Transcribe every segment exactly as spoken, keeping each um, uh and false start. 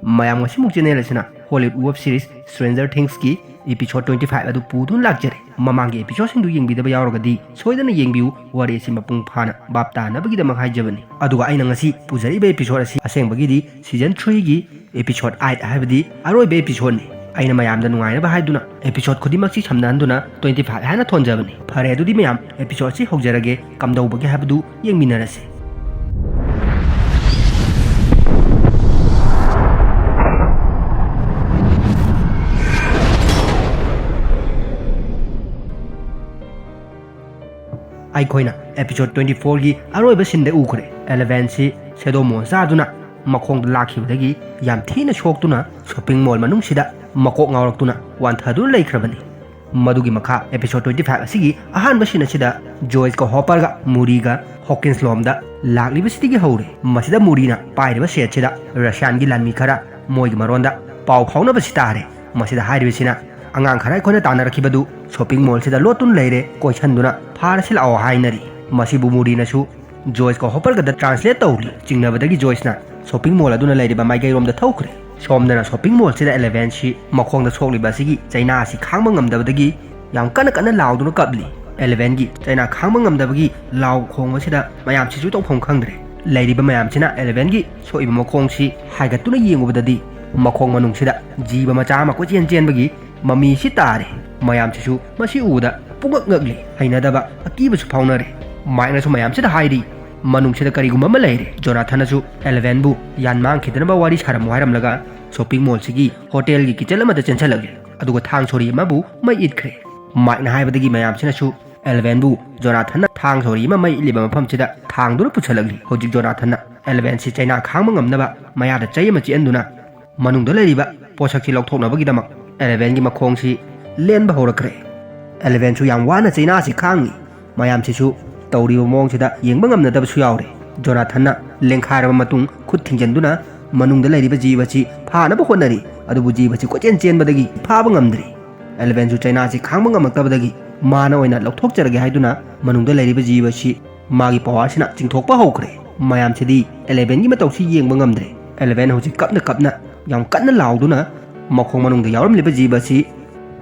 ꯃꯌꯥꯝ, ꯉꯁꯤꯃꯨꯛ ꯆꯦꯅꯦꯜ ꯑꯁꯤꯅ Hollywood web series Stranger Thingsꯀꯤ episode twenty five ꯑꯗꯨ ꯄꯨꯗꯨꯅ ꯂꯥꯛꯆꯔꯦ꯫ ꯃꯃꯥꯡꯒꯤ episodeꯁꯤꯡꯗꯨ ꯌꯦꯡꯕꯤꯗꯕ ꯌꯥꯎꯔꯒꯗꯤ ꯁꯣꯏꯗꯅ ꯌꯦꯡꯕꯤꯌꯨ, ꯋꯥꯔꯤ ꯑꯁꯤ ꯃꯄꯨꯡ ꯐꯥꯅ ꯚꯥꯞ ꯇꯥꯅꯕꯒꯤꯗꯃꯛ ꯍꯥꯏꯖꯕꯅꯤ꯫ ꯑꯗꯨꯒ ꯑꯩꯅ ꯉꯁꯤ ꯄꯨꯖꯔꯤꯕ episode ꯑꯁꯤ ꯑꯁꯦꯡꯕꯒꯤꯗꯤ season threeꯒꯤ episode eight, ꯍꯥꯏꯕꯗꯤ ꯑꯔꯣꯏꯕ episodeꯅꯤ꯫ ꯑꯩꯅ ꯃꯌꯥꯝꯗ ꯅꯨꯡꯉꯥꯏꯅꯕ ꯍꯥꯏꯗꯨꯅ episode ꯈꯨꯗꯤꯡꯃꯛꯁꯤ ꯁꯝꯅꯍꯟꯗꯨꯅ twenty five ꯍꯥꯏꯅ ꯊꯣꯟꯖꯕꯅꯤ꯫ ꯐꯔꯦ, ꯑꯗꯨꯗꯤ ꯃꯌꯥꯝ, episodeꯁꯤ ꯍꯧꯖꯔꯒꯦ, ꯀꯝꯗꯧꯕꯒꯦ ꯍꯥꯏꯕꯗꯨ ꯌꯦꯡꯃꯤꯟꯅꯔꯁꯤ꯫ ꯑꯩꯈꯣꯏꯅ episode twenty fourꯒꯤ ꯑꯔꯣꯏꯕ sceneꯗ ꯎꯈ꯭ꯔꯦ꯫ Elevenꯁꯤ shadow mole ꯆꯥꯗꯨꯅ ꯃꯈꯣꯡꯗ ꯂꯥꯛꯈꯤꯕꯗꯒꯤ ꯌꯥꯝ ꯊꯤꯅ ꯁꯣꯛꯇꯨꯅ shopping mall ꯃꯅꯨꯡꯁꯤꯗ ꯃꯀꯣꯛ ꯉꯥꯎꯔꯛꯇꯨꯅ ꯋꯥꯟꯊꯗꯨꯅ ꯂꯩꯈ꯭ꯔꯕꯅꯤ꯫ ꯃꯗꯨꯒꯤ ꯃꯈꯥ episode twenty five ꯑꯁꯤꯒꯤ ꯑꯍꯥꯟꯕ scene ꯑꯁꯤꯗ Joyceꯀ Hopperꯒ Murrayꯒ Hawkins ꯂꯣꯝꯗ ꯂꯥꯛꯂꯤꯕꯁꯤꯗꯒꯤ ꯍꯧꯔꯦ꯫ ꯃꯁꯤꯗ Murrayꯅ ꯄꯥꯏꯔꯤꯕ setꯁꯤꯗ Russianꯒꯤ ꯂꯥꯟꯃꯤ ꯈꯔ ꯃꯣꯏꯒꯤ ꯃꯔꯣꯟꯗ ꯄꯥꯎ ꯐꯥꯎꯅꯕꯁꯤ ꯇꯥꯔꯦ꯫ ꯃꯁꯤꯗ ꯍꯥꯏꯔꯤꯕꯁꯤꯅ, "ꯑꯉꯥꯡ ꯈꯔ ꯑꯩꯈꯣꯏꯅ ꯇꯥꯟꯅꯔꯛꯈꯤꯕꯗꯨ shopping mallꯁꯤꯗ ꯂꯣꯠꯇꯨꯅ ꯂꯩꯔꯦ, ꯀꯣꯏꯁꯟꯗꯨꯅ ꯐꯥꯔꯁꯤ ꯂꯥꯛꯑꯣ" ꯍꯥꯏꯅꯔꯤ꯫ ꯃꯁꯤꯕꯨ Murrayꯅꯁꯨ Joyceꯀ Hopperꯒꯗ translate ꯇꯧꯔꯤ꯫ ꯆꯤꯡꯅꯕꯗꯒꯤ Joyceꯅ shopping mall ꯑꯗꯨꯅ ꯂꯩꯔꯤꯕ ꯃꯥꯏꯀꯩꯔꯣꯝꯗ ꯊꯧꯈ꯭ꯔꯦ꯫ ꯁꯣꯝꯗꯅ shopping mallꯁꯤꯗ Elevenꯁꯤ ꯃꯈꯣꯡꯗ ꯁꯣꯛꯂꯤꯕ ꯑꯁꯤꯒꯤ ꯆꯩꯅꯥ ꯑꯁꯤ ꯈꯥꯡꯕ ꯉꯝꯗꯕꯗꯒꯤ ꯌꯥꯝ ꯀꯟꯅ ꯀꯟꯅ ꯂꯥꯎꯗꯨꯅ ꯀꯞꯂꯤ꯫ Elevenꯒꯤ ꯆꯩꯅꯥ ꯈꯥꯡꯕ ꯉꯝꯗꯕꯒꯤ ꯂꯥꯎ ꯈꯣꯡꯕꯁꯤꯗ ꯃꯌꯥꯝꯁꯤꯁꯨ ꯇꯧꯐꯝ ꯈꯪꯗ꯭ꯔꯦ꯫ ꯂꯩꯔꯤꯕ ꯃꯌꯥꯝꯁꯤꯅ Elevenꯒꯤ ꯁꯣꯛꯏꯕ ꯃꯈꯣꯡꯁꯤ ꯍꯥꯏꯒꯠꯇꯨꯅ ꯌꯦꯡꯉꯨꯕꯗꯗꯤ ꯃꯈꯣꯡ ꯃꯅꯨꯡꯁꯤꯗ ꯖꯤꯕ ꯃꯆꯥ ꯑꯃ ꯀꯣꯏꯆꯦꯟ ꯆꯦꯟꯕꯒꯤ ꯃꯃꯤꯁꯤ ꯇꯥꯔꯦ꯫ ꯃꯌꯥꯝꯁꯤꯁꯨ ꯃꯁꯤ ꯎꯕꯗ ꯄꯨꯡꯉꯛ ꯉꯛꯂꯤ, ꯍꯩꯅꯗꯕ, ꯑꯀꯤꯕꯁꯨ ꯐꯥꯎꯅꯔꯦ꯫ Mikeꯅꯁꯨ ꯃꯌꯥꯝꯁꯤꯗ ꯍꯥꯏꯔꯤ, "ꯃꯅꯨꯡꯁꯤꯗ ꯀꯔꯤꯒꯨꯝꯕ ꯑꯃ ꯂꯩꯔꯦ꯫" Jonathanꯅꯁꯨ Elevenꯕꯨ ꯌꯥꯟ ꯃꯥꯡꯈꯤꯗꯅꯕ ꯋꯥꯔꯤ ꯁꯥꯔꯝꯃꯨ ꯍꯥꯏꯔꯝꯂꯒ shopping mallꯁꯤꯒꯤ hotelꯒꯤ kitchen ꯑꯃꯗ ꯆꯦꯟꯁꯤꯜꯂꯛꯂꯦ꯫ ꯑꯗꯨꯒ ꯊꯥꯡ ꯁꯣꯔꯤ ꯑꯃꯕꯨ ꯃꯩ ꯏꯠꯈ꯭ꯔꯦ꯫ Mikeꯅ ꯍꯥꯏꯕꯗꯒꯤ ꯃꯌꯥꯝꯁꯤꯅꯁꯨ Elevenꯕꯨ Jonathanꯅ ꯊꯥꯡ ꯁꯣꯔꯤ ꯑꯃ ꯃꯩ ꯏꯠꯂꯤꯕ ꯃꯐꯝꯁꯤꯗ ꯊꯥꯡꯗꯨꯅ ꯄꯨꯁꯜꯂꯛꯂꯤ꯫ ꯍꯧꯖꯤꯛ Jonathanꯅ Elevenꯁꯤ ꯆꯩꯅꯥ ꯈꯥꯡꯕ ꯉꯝꯅꯕ ꯃꯌꯥꯗ ꯆꯩ ꯑꯃ ꯆꯤꯛꯍꯟꯗꯨꯅ ꯃꯅꯨꯡꯗ ꯂꯩꯔꯤꯕ ꯄꯣꯠꯁꯛꯁꯤ ꯂꯧꯊꯣꯛꯅꯕꯒꯤꯗꯃꯛ Elevenꯒꯤ ꯃꯈꯣꯡꯁꯤ ꯂꯦꯟꯕ ꯍꯧꯔꯛꯈ꯭ꯔꯦ꯫ Elevenꯁꯨ ꯌꯥꯝ ꯋꯥꯅ ꯆꯩꯅꯥꯁꯤ ꯈꯥꯡꯉꯤ꯫ ꯃꯌꯥꯝꯁꯤꯁꯨ ꯇꯧꯔꯤꯕ ꯃꯑꯣꯡꯁꯤꯗ ꯌꯦꯡꯕ ꯉꯝꯅꯗꯕꯁꯨ ꯌꯥꯎꯔꯦ꯫ Jonathanꯅ ꯂꯦꯡꯈꯥꯏꯔꯕ ꯃꯇꯨꯡ ꯈꯨꯠ ꯊꯤꯡꯖꯤꯟꯗꯨꯅ ꯃꯅꯨꯡꯗ ꯂꯩꯔꯤꯕ ꯖꯤꯕꯁꯤ ꯐꯥꯅꯕ ꯍꯣꯠꯅꯔꯤ, ꯑꯗꯨꯕꯨ ꯖꯤꯕꯁꯤ ꯀꯣꯏꯆꯦꯟ ꯆꯦꯟꯕꯗꯒꯤ ꯐꯥꯕ ꯉꯝꯗ꯭ꯔꯤ꯫ Elevenꯁꯨ ꯆꯩꯅꯥꯁꯤ ꯈꯥꯡꯕ ꯉꯝꯃꯛꯇꯕꯗꯒꯤ ꯃꯥꯅ ꯑꯣꯏꯅ ꯂꯧꯊꯣꯛꯆꯔꯒꯦ ꯍꯥꯏꯗꯨꯅ ꯃꯅꯨꯡꯗ ꯂꯩꯔꯤꯕ ꯖꯤꯕꯁꯤ ꯃꯥꯒꯤ powerꯁꯤꯅ ꯆꯤꯡꯊꯣꯛꯄ ꯍꯧꯈ꯭ꯔꯦ꯫ ꯃꯌꯥꯝꯁꯤꯗꯤ Elevenꯒꯤ ꯃꯇꯧꯁꯤ ꯌꯦꯡꯕ ꯉꯝꯗ꯭ꯔꯦ꯫ Eleven ꯍꯧꯖꯤꯛ ꯀꯞꯅ ꯀꯞꯅ ꯌꯥꯝ ꯀꯟꯅ ꯂꯥꯎꯗꯨꯅ ꯃꯈꯣꯡ ꯃꯅꯨꯡꯗ ꯌꯥꯎꯔꯝꯂꯤꯕ ꯖꯤꯕ ꯑꯁꯤ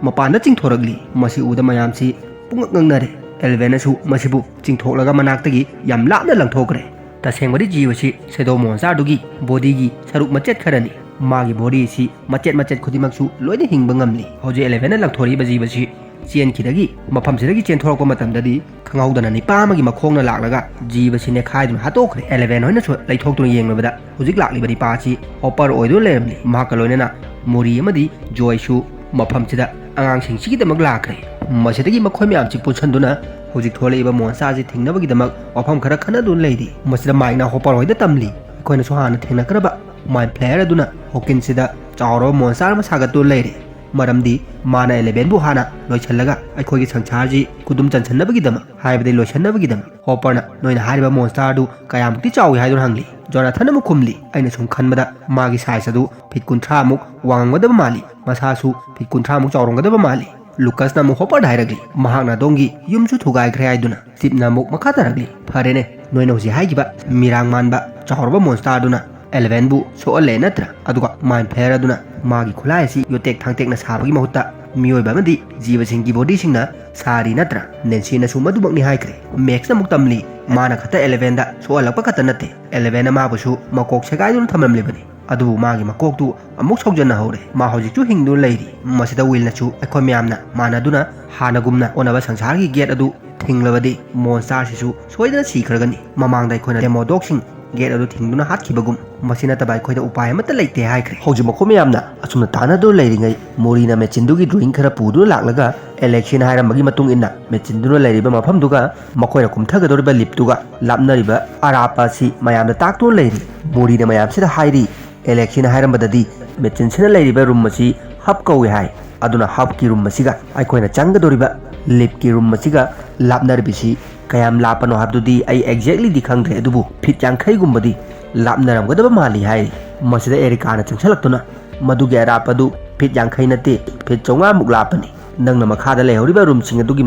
ꯃꯄꯥꯟꯗ ꯆꯤꯡꯊꯣꯔꯛꯂꯤ꯫ ꯃꯁꯤ ꯎꯕꯗ ꯃꯌꯥꯝꯁꯤ ꯄꯨꯡꯉꯛ ꯉꯛꯅꯔꯦ꯫ ꯑꯦꯂꯚꯦꯟꯅꯁꯨ ꯃꯁꯤꯕꯨ ꯆꯤꯡꯊꯣꯛꯂꯒ ꯃꯅꯥꯛꯇꯒꯤ ꯌꯥꯝ ꯂꯥꯞꯅ ꯂꯪꯊꯣꯛꯈ꯭ꯔꯦ꯫ ꯇꯁꯦꯡꯕꯗꯤ ꯖꯤꯕꯁꯤ ꯁꯦꯗꯣ ꯃꯣꯟꯁꯇꯔꯗꯨꯒꯤ ꯕꯣꯗꯤꯒꯤ ꯁꯔꯨꯛ ꯃꯆꯦꯠ ꯈꯔꯅꯤ꯫ ꯃꯥꯒꯤ ꯕꯣꯗꯤꯁꯤ ꯃꯆꯦꯠ ꯃꯆꯦꯠ ꯈꯨꯗꯤꯡꯃꯛꯁꯨ ꯂꯣꯏꯅ ꯍꯤꯡꯕ ꯉꯝꯂꯤ꯫ ꯍꯧꯖꯤꯛ ꯑꯦꯂꯚꯦꯟꯅ ꯂꯪꯊꯣꯔꯛꯏꯕ ꯖꯤꯕꯁꯤ ꯆꯦꯟꯈꯤꯗꯒꯤ ꯃꯐꯝꯁꯤꯗꯒꯤ ꯆꯦꯟꯊꯣꯔꯛꯄ ꯃꯇꯝꯗꯗꯤ ꯈꯪꯍꯧꯗꯅ ꯅꯤꯄꯥ ꯑꯃꯒꯤ ꯃꯈꯣꯡꯅ ꯂꯥꯛꯂꯒ ꯖꯤꯕꯁꯤ ꯅꯦꯈꯥꯏꯗꯨꯅ ꯍꯥꯠꯇꯣꯛꯈ꯭ꯔꯦ꯫ ꯑꯦꯂꯚꯦꯟ ꯍꯣꯏꯅꯁꯨ ꯂꯩꯊꯣꯛꯇꯨꯅ ꯌꯦꯡꯂꯨꯕꯗ ꯍꯧꯖꯤꯛ ꯂꯥꯛꯂꯤꯕ ꯅꯤꯄꯥ ꯑꯁꯤ ꯍꯣꯄꯔ ꯑꯣꯏꯗꯨꯅ ꯂꯩꯔꯝꯂꯤ꯫ ꯃꯍꯥꯛꯀ ꯂꯣꯏꯅꯅ ꯃꯣꯔꯤ ꯑꯃꯗꯤ ꯖꯣꯏꯁꯨ ꯃꯐꯝꯁꯤꯗ ꯑꯉꯥꯡꯁꯤꯡꯁꯤꯒꯤꯗꯃꯛ ꯂꯥꯛꯈ꯭ꯔꯦ꯫ ꯃꯁꯤꯗꯒꯤ ꯃꯈꯣꯏ ꯃꯌꯥꯝꯁꯤ ꯄꯨꯟꯁꯤꯟꯗꯨꯅ ꯍꯧꯖꯤꯛ ꯊꯣꯛꯂꯛꯏꯕ ꯃꯣꯟꯁꯇꯔꯁꯤ ꯊꯤꯡꯅꯕꯒꯤꯗꯃꯛ ꯋꯥꯐꯝ ꯈꯔ ꯈꯟꯅꯗꯨꯅ ꯂꯩꯔꯤ꯫ ꯃꯁꯤꯗ ꯃꯥꯏꯛꯅ ꯍꯣꯄꯔ ꯍꯣꯏꯗ ꯇꯝꯂꯤ꯫ ꯑꯩꯈꯣꯏꯅꯁꯨ ꯍꯥꯟꯅ ꯊꯦꯡꯅꯈ꯭ꯔꯕ ꯃꯥꯏꯟ ꯐ꯭ꯂꯦꯌꯔ ꯑꯗꯨꯅ ꯍꯣꯀꯤꯟꯁꯤꯗ ꯆꯥꯎꯔꯕ ꯃꯣꯟꯁꯇꯔ ꯑꯃ ꯁꯥꯒꯠꯇꯨꯅ ꯂꯩꯔꯦ꯫ ꯃꯔꯝꯗꯤ ꯃꯥꯅ ꯑꯦꯂꯚꯦꯟꯕꯨ ꯍꯥꯟꯅ ꯂꯣꯏꯁꯤꯜꯂꯒ ꯑꯩꯈꯣꯏꯒꯤ ꯁꯪꯁꯥꯔꯁꯤ ꯈꯨꯗꯨꯝ ꯆꯟꯁꯤꯟꯅꯕꯒꯤꯗꯃꯛ, ꯍꯥꯏꯕꯗꯤ ꯂꯣꯏꯁꯤꯟꯅꯕꯒꯤꯗꯃꯛ꯫ ꯍꯣꯄꯔꯅ, "ꯅꯣꯏꯅ ꯍꯥꯏꯔꯤꯕ ꯃꯣꯟꯁꯇꯔ ꯑꯗꯨ ꯀꯌꯥꯃꯨꯛꯇꯤ ꯆꯥꯎꯏ ꯍꯥꯏꯗꯨꯅ?" ꯍꯪꯂꯤ꯫ ꯖꯣꯅꯥꯊꯟ ꯑꯃꯨꯛ ꯈꯨꯝꯂꯤ, "ꯑꯩꯅ ꯁꯨꯝ ꯈꯟꯕꯗ ꯃꯥꯒꯤ ꯁꯥꯏꯖ ꯑꯗꯨ ꯐꯤꯠ ꯀꯨꯟꯊ꯭ꯔꯥꯃꯨꯛ ꯋꯥꯡꯉꯝꯒꯗꯕ ꯃꯥꯜꯂꯤ, ꯃꯁꯥꯁꯨ ꯐꯤꯠ ꯀꯨꯟꯊ꯭ꯔꯥꯃꯨꯛ ꯆꯥꯎꯔꯝꯒꯗꯕ ꯃꯥꯜꯂꯤ꯫" ꯂꯨꯀꯁꯅ ꯑꯃꯨꯛ ꯍꯣꯄꯔꯗ ꯍꯥꯏꯔꯛꯂꯤ, "ꯃꯍꯥꯛꯅ ꯑꯗꯣꯝꯒꯤ ꯌꯨꯝꯁꯨ ꯊꯨꯒꯥꯏꯈ꯭ꯔꯦ" ꯍꯥꯏꯗꯨꯅ꯫ ꯁ꯭ꯇꯤꯞꯅ ꯑꯃꯨꯛ ꯃꯈꯥ ꯇꯥꯔꯛꯂꯤ, "ꯐꯔꯦꯅꯦ, ꯅꯣꯏꯅ ꯍꯧꯖꯤꯛ ꯍꯥꯏꯈꯤꯕ ꯃꯤꯔꯥꯡ ꯃꯥꯟꯕ ꯆꯥꯎꯔꯕ ꯃꯣꯟꯁꯇꯔ ꯑꯗꯨꯅ ꯑꯦꯂꯚꯦꯟꯕꯨ ꯁꯣꯛꯍꯜꯂꯦ ꯅꯠꯇ꯭ꯔꯥ? ꯑꯗꯨꯒ ꯃꯥꯏꯟ ꯐ꯭ꯂꯦꯌꯔ ꯑꯗꯨꯅ ꯃꯥꯒꯤ ꯈꯨꯠꯂꯥꯏ ꯑꯁꯤ ꯌꯣꯠꯇꯦꯛ ꯊꯥꯡꯇꯦꯛꯅ ꯁꯥꯕꯒꯤ ꯃꯍꯨꯠꯇ ꯃꯤꯑꯣꯏꯕ ꯑꯃꯗꯤ ꯖꯤꯕꯁꯤꯡꯒꯤ ꯕꯣꯗꯤꯁꯤꯡꯅ ꯁꯥꯔꯤ ꯅꯠꯇ꯭ꯔꯥ?" ꯅꯦꯟꯁꯤꯅꯁꯨ ꯃꯗꯨꯃꯛꯅꯤ ꯍꯥꯏꯈ꯭ꯔꯦ꯫ ꯃꯦꯛꯁꯅ ꯑꯃꯨꯛ ꯇꯝꯂꯤ, "ꯃꯥꯅ ꯈꯛꯇ ꯑꯦꯂꯚꯦꯟꯗ ꯁꯣꯛꯍꯜꯂꯛꯄ ꯈꯛꯇ ꯅꯠꯇꯦ, ꯑꯦꯂꯚꯦꯟꯅ ꯃꯥꯕꯨꯁꯨ ꯃꯀꯣꯛ ꯁꯦꯒꯥꯏꯗꯨꯅ ꯊꯝꯂꯝꯂꯤꯕꯅꯤ꯫ ꯑꯗꯨꯕꯨ ꯃꯥꯒꯤ ꯃꯀꯣꯛꯇꯨ ꯑꯃꯨꯛ ꯁꯧꯖꯟꯅꯍꯧꯔꯦ꯫ ꯃꯥ ꯍꯧꯖꯤꯛꯁꯨ ꯍꯤꯡꯗꯨꯅ ꯂꯩꯔꯤ꯫" ꯃꯁꯤꯗ ꯋꯤꯜꯅꯁꯨ, "ꯑꯩꯈꯣꯏ ꯃꯌꯥꯝꯅ ꯃꯥꯟꯅꯗꯨꯅ ꯍꯥꯟꯅꯒꯨꯝꯅ ꯑꯣꯟꯅꯕ ꯁꯪꯁꯥꯔꯒꯤ ꯒꯦꯠ ꯑꯗꯨ ꯊꯤꯡꯂꯕꯗꯤ ꯃꯣꯟꯁꯇꯔꯁꯤꯁꯨ ꯁꯣꯏꯗꯅ ꯁꯤꯈ꯭ꯔꯒꯅꯤ꯫ ꯃꯃꯥꯡꯗ ꯑꯩꯈꯣꯏꯅ ꯗꯦꯃꯣꯗꯣꯛꯁꯤꯡ ꯒꯦꯠ ꯑꯗꯨ ꯊꯤꯡꯗꯨꯅ ꯍꯥꯠꯈꯤꯕꯒꯨꯝ꯫ ꯃꯁꯤ ꯅꯠꯇꯕ ꯑꯩꯈꯣꯏꯗ ꯎꯄꯥꯏ ꯑꯃꯠꯇ ꯂꯩꯇꯦ" ꯍꯥꯏꯈ꯭ꯔꯦ꯫ ꯍꯧꯖꯤꯛ ꯃꯈꯣꯏ ꯃꯌꯥꯝꯅ ꯑꯁꯨꯝꯅ ꯇꯥꯟꯅꯗꯨꯅ ꯂꯩꯔꯤꯉꯩ, ꯃꯣꯔꯤꯅ ꯃꯦꯆꯤꯟꯗꯨꯒꯤ ꯗ꯭ꯔꯣꯌꯤꯡ ꯈꯔ ꯄꯨꯗꯨꯅ ꯂꯥꯛꯂꯒ ꯑꯦꯂꯦꯛꯁꯤꯅ ꯍꯥꯏꯔꯝꯕꯒꯤ ꯃꯇꯨꯡ ꯏꯟꯅ ꯃꯦꯆꯤꯟꯗꯨꯅ ꯂꯩꯔꯤꯕ ꯃꯐꯝꯗꯨꯒ ꯃꯈꯣꯏꯅ ꯀꯨꯝꯊꯒꯗꯧꯔꯤꯕ ꯂꯤꯞꯇꯨꯒ ꯂꯥꯞꯅꯔꯤꯕ ꯑꯔꯥꯞꯄ ꯑꯁꯤ ꯃꯌꯥꯝꯗ ꯇꯥꯛꯇꯨꯅ ꯂꯩꯔꯤ꯫ ꯃꯣꯔꯤꯅ ꯃꯌꯥꯝꯁꯤꯗ ꯍꯥꯏꯔꯤ, "ꯑꯦꯂꯦꯛꯁꯤꯅ ꯍꯥꯏꯔꯝꯕꯗꯗꯤ ꯃꯦꯆꯤꯟꯁꯤꯅ ꯂꯩꯔꯤꯕ ꯔꯨꯝ ꯑꯁꯤ ꯍꯕ ꯀꯧꯏ ꯍꯥꯏ꯫ ꯑꯗꯨꯅ ꯍꯕꯀꯤ ꯔꯨꯝ ꯑꯁꯤꯒ ꯑꯩꯈꯣꯏꯅ ꯆꯪꯒꯗꯧꯔꯤꯕ ꯂꯤꯞꯀꯤ ꯔꯨꯝ ꯑꯁꯤꯒ ꯂꯥꯞꯅꯔꯤꯕꯁꯤ ꯀꯌꯥꯝ ꯂꯥꯞꯄꯅꯣ ꯍꯥꯏꯕꯗꯨꯗꯤ ꯑꯩ ꯑꯦꯛꯖꯦꯛꯂꯤꯗꯤ ꯈꯪꯗ꯭ꯔꯦ, ꯑꯗꯨꯕꯨ ꯐꯤꯠ ꯌꯥꯡꯈꯩꯒꯨꯝꯕꯗꯤ ꯂꯥꯞꯅꯔꯝꯒꯗꯕ ꯃꯥꯜꯂꯤ" ꯍꯥꯏꯔꯤ꯫ ꯃꯁꯤꯗ ꯑꯦꯔꯤꯀꯥꯅ ꯆꯪꯁꯤꯜꯂꯛꯇꯨꯅ, "ꯃꯗꯨꯒꯤ ꯑꯔꯥꯞꯄꯗꯨ ꯐꯤꯠ ꯌꯥꯡꯈꯩ ꯅꯠꯇꯦ, ꯐꯤꯠ ꯆꯥꯝꯃꯉꯥꯃꯨꯛ ꯂꯥꯞꯄꯅꯤ꯫ ꯅꯪꯅ ꯃꯈꯥꯗ ꯂꯩꯍꯧꯔꯤꯕ ꯔꯨꯝꯁꯤꯡ ꯑꯗꯨꯒꯤ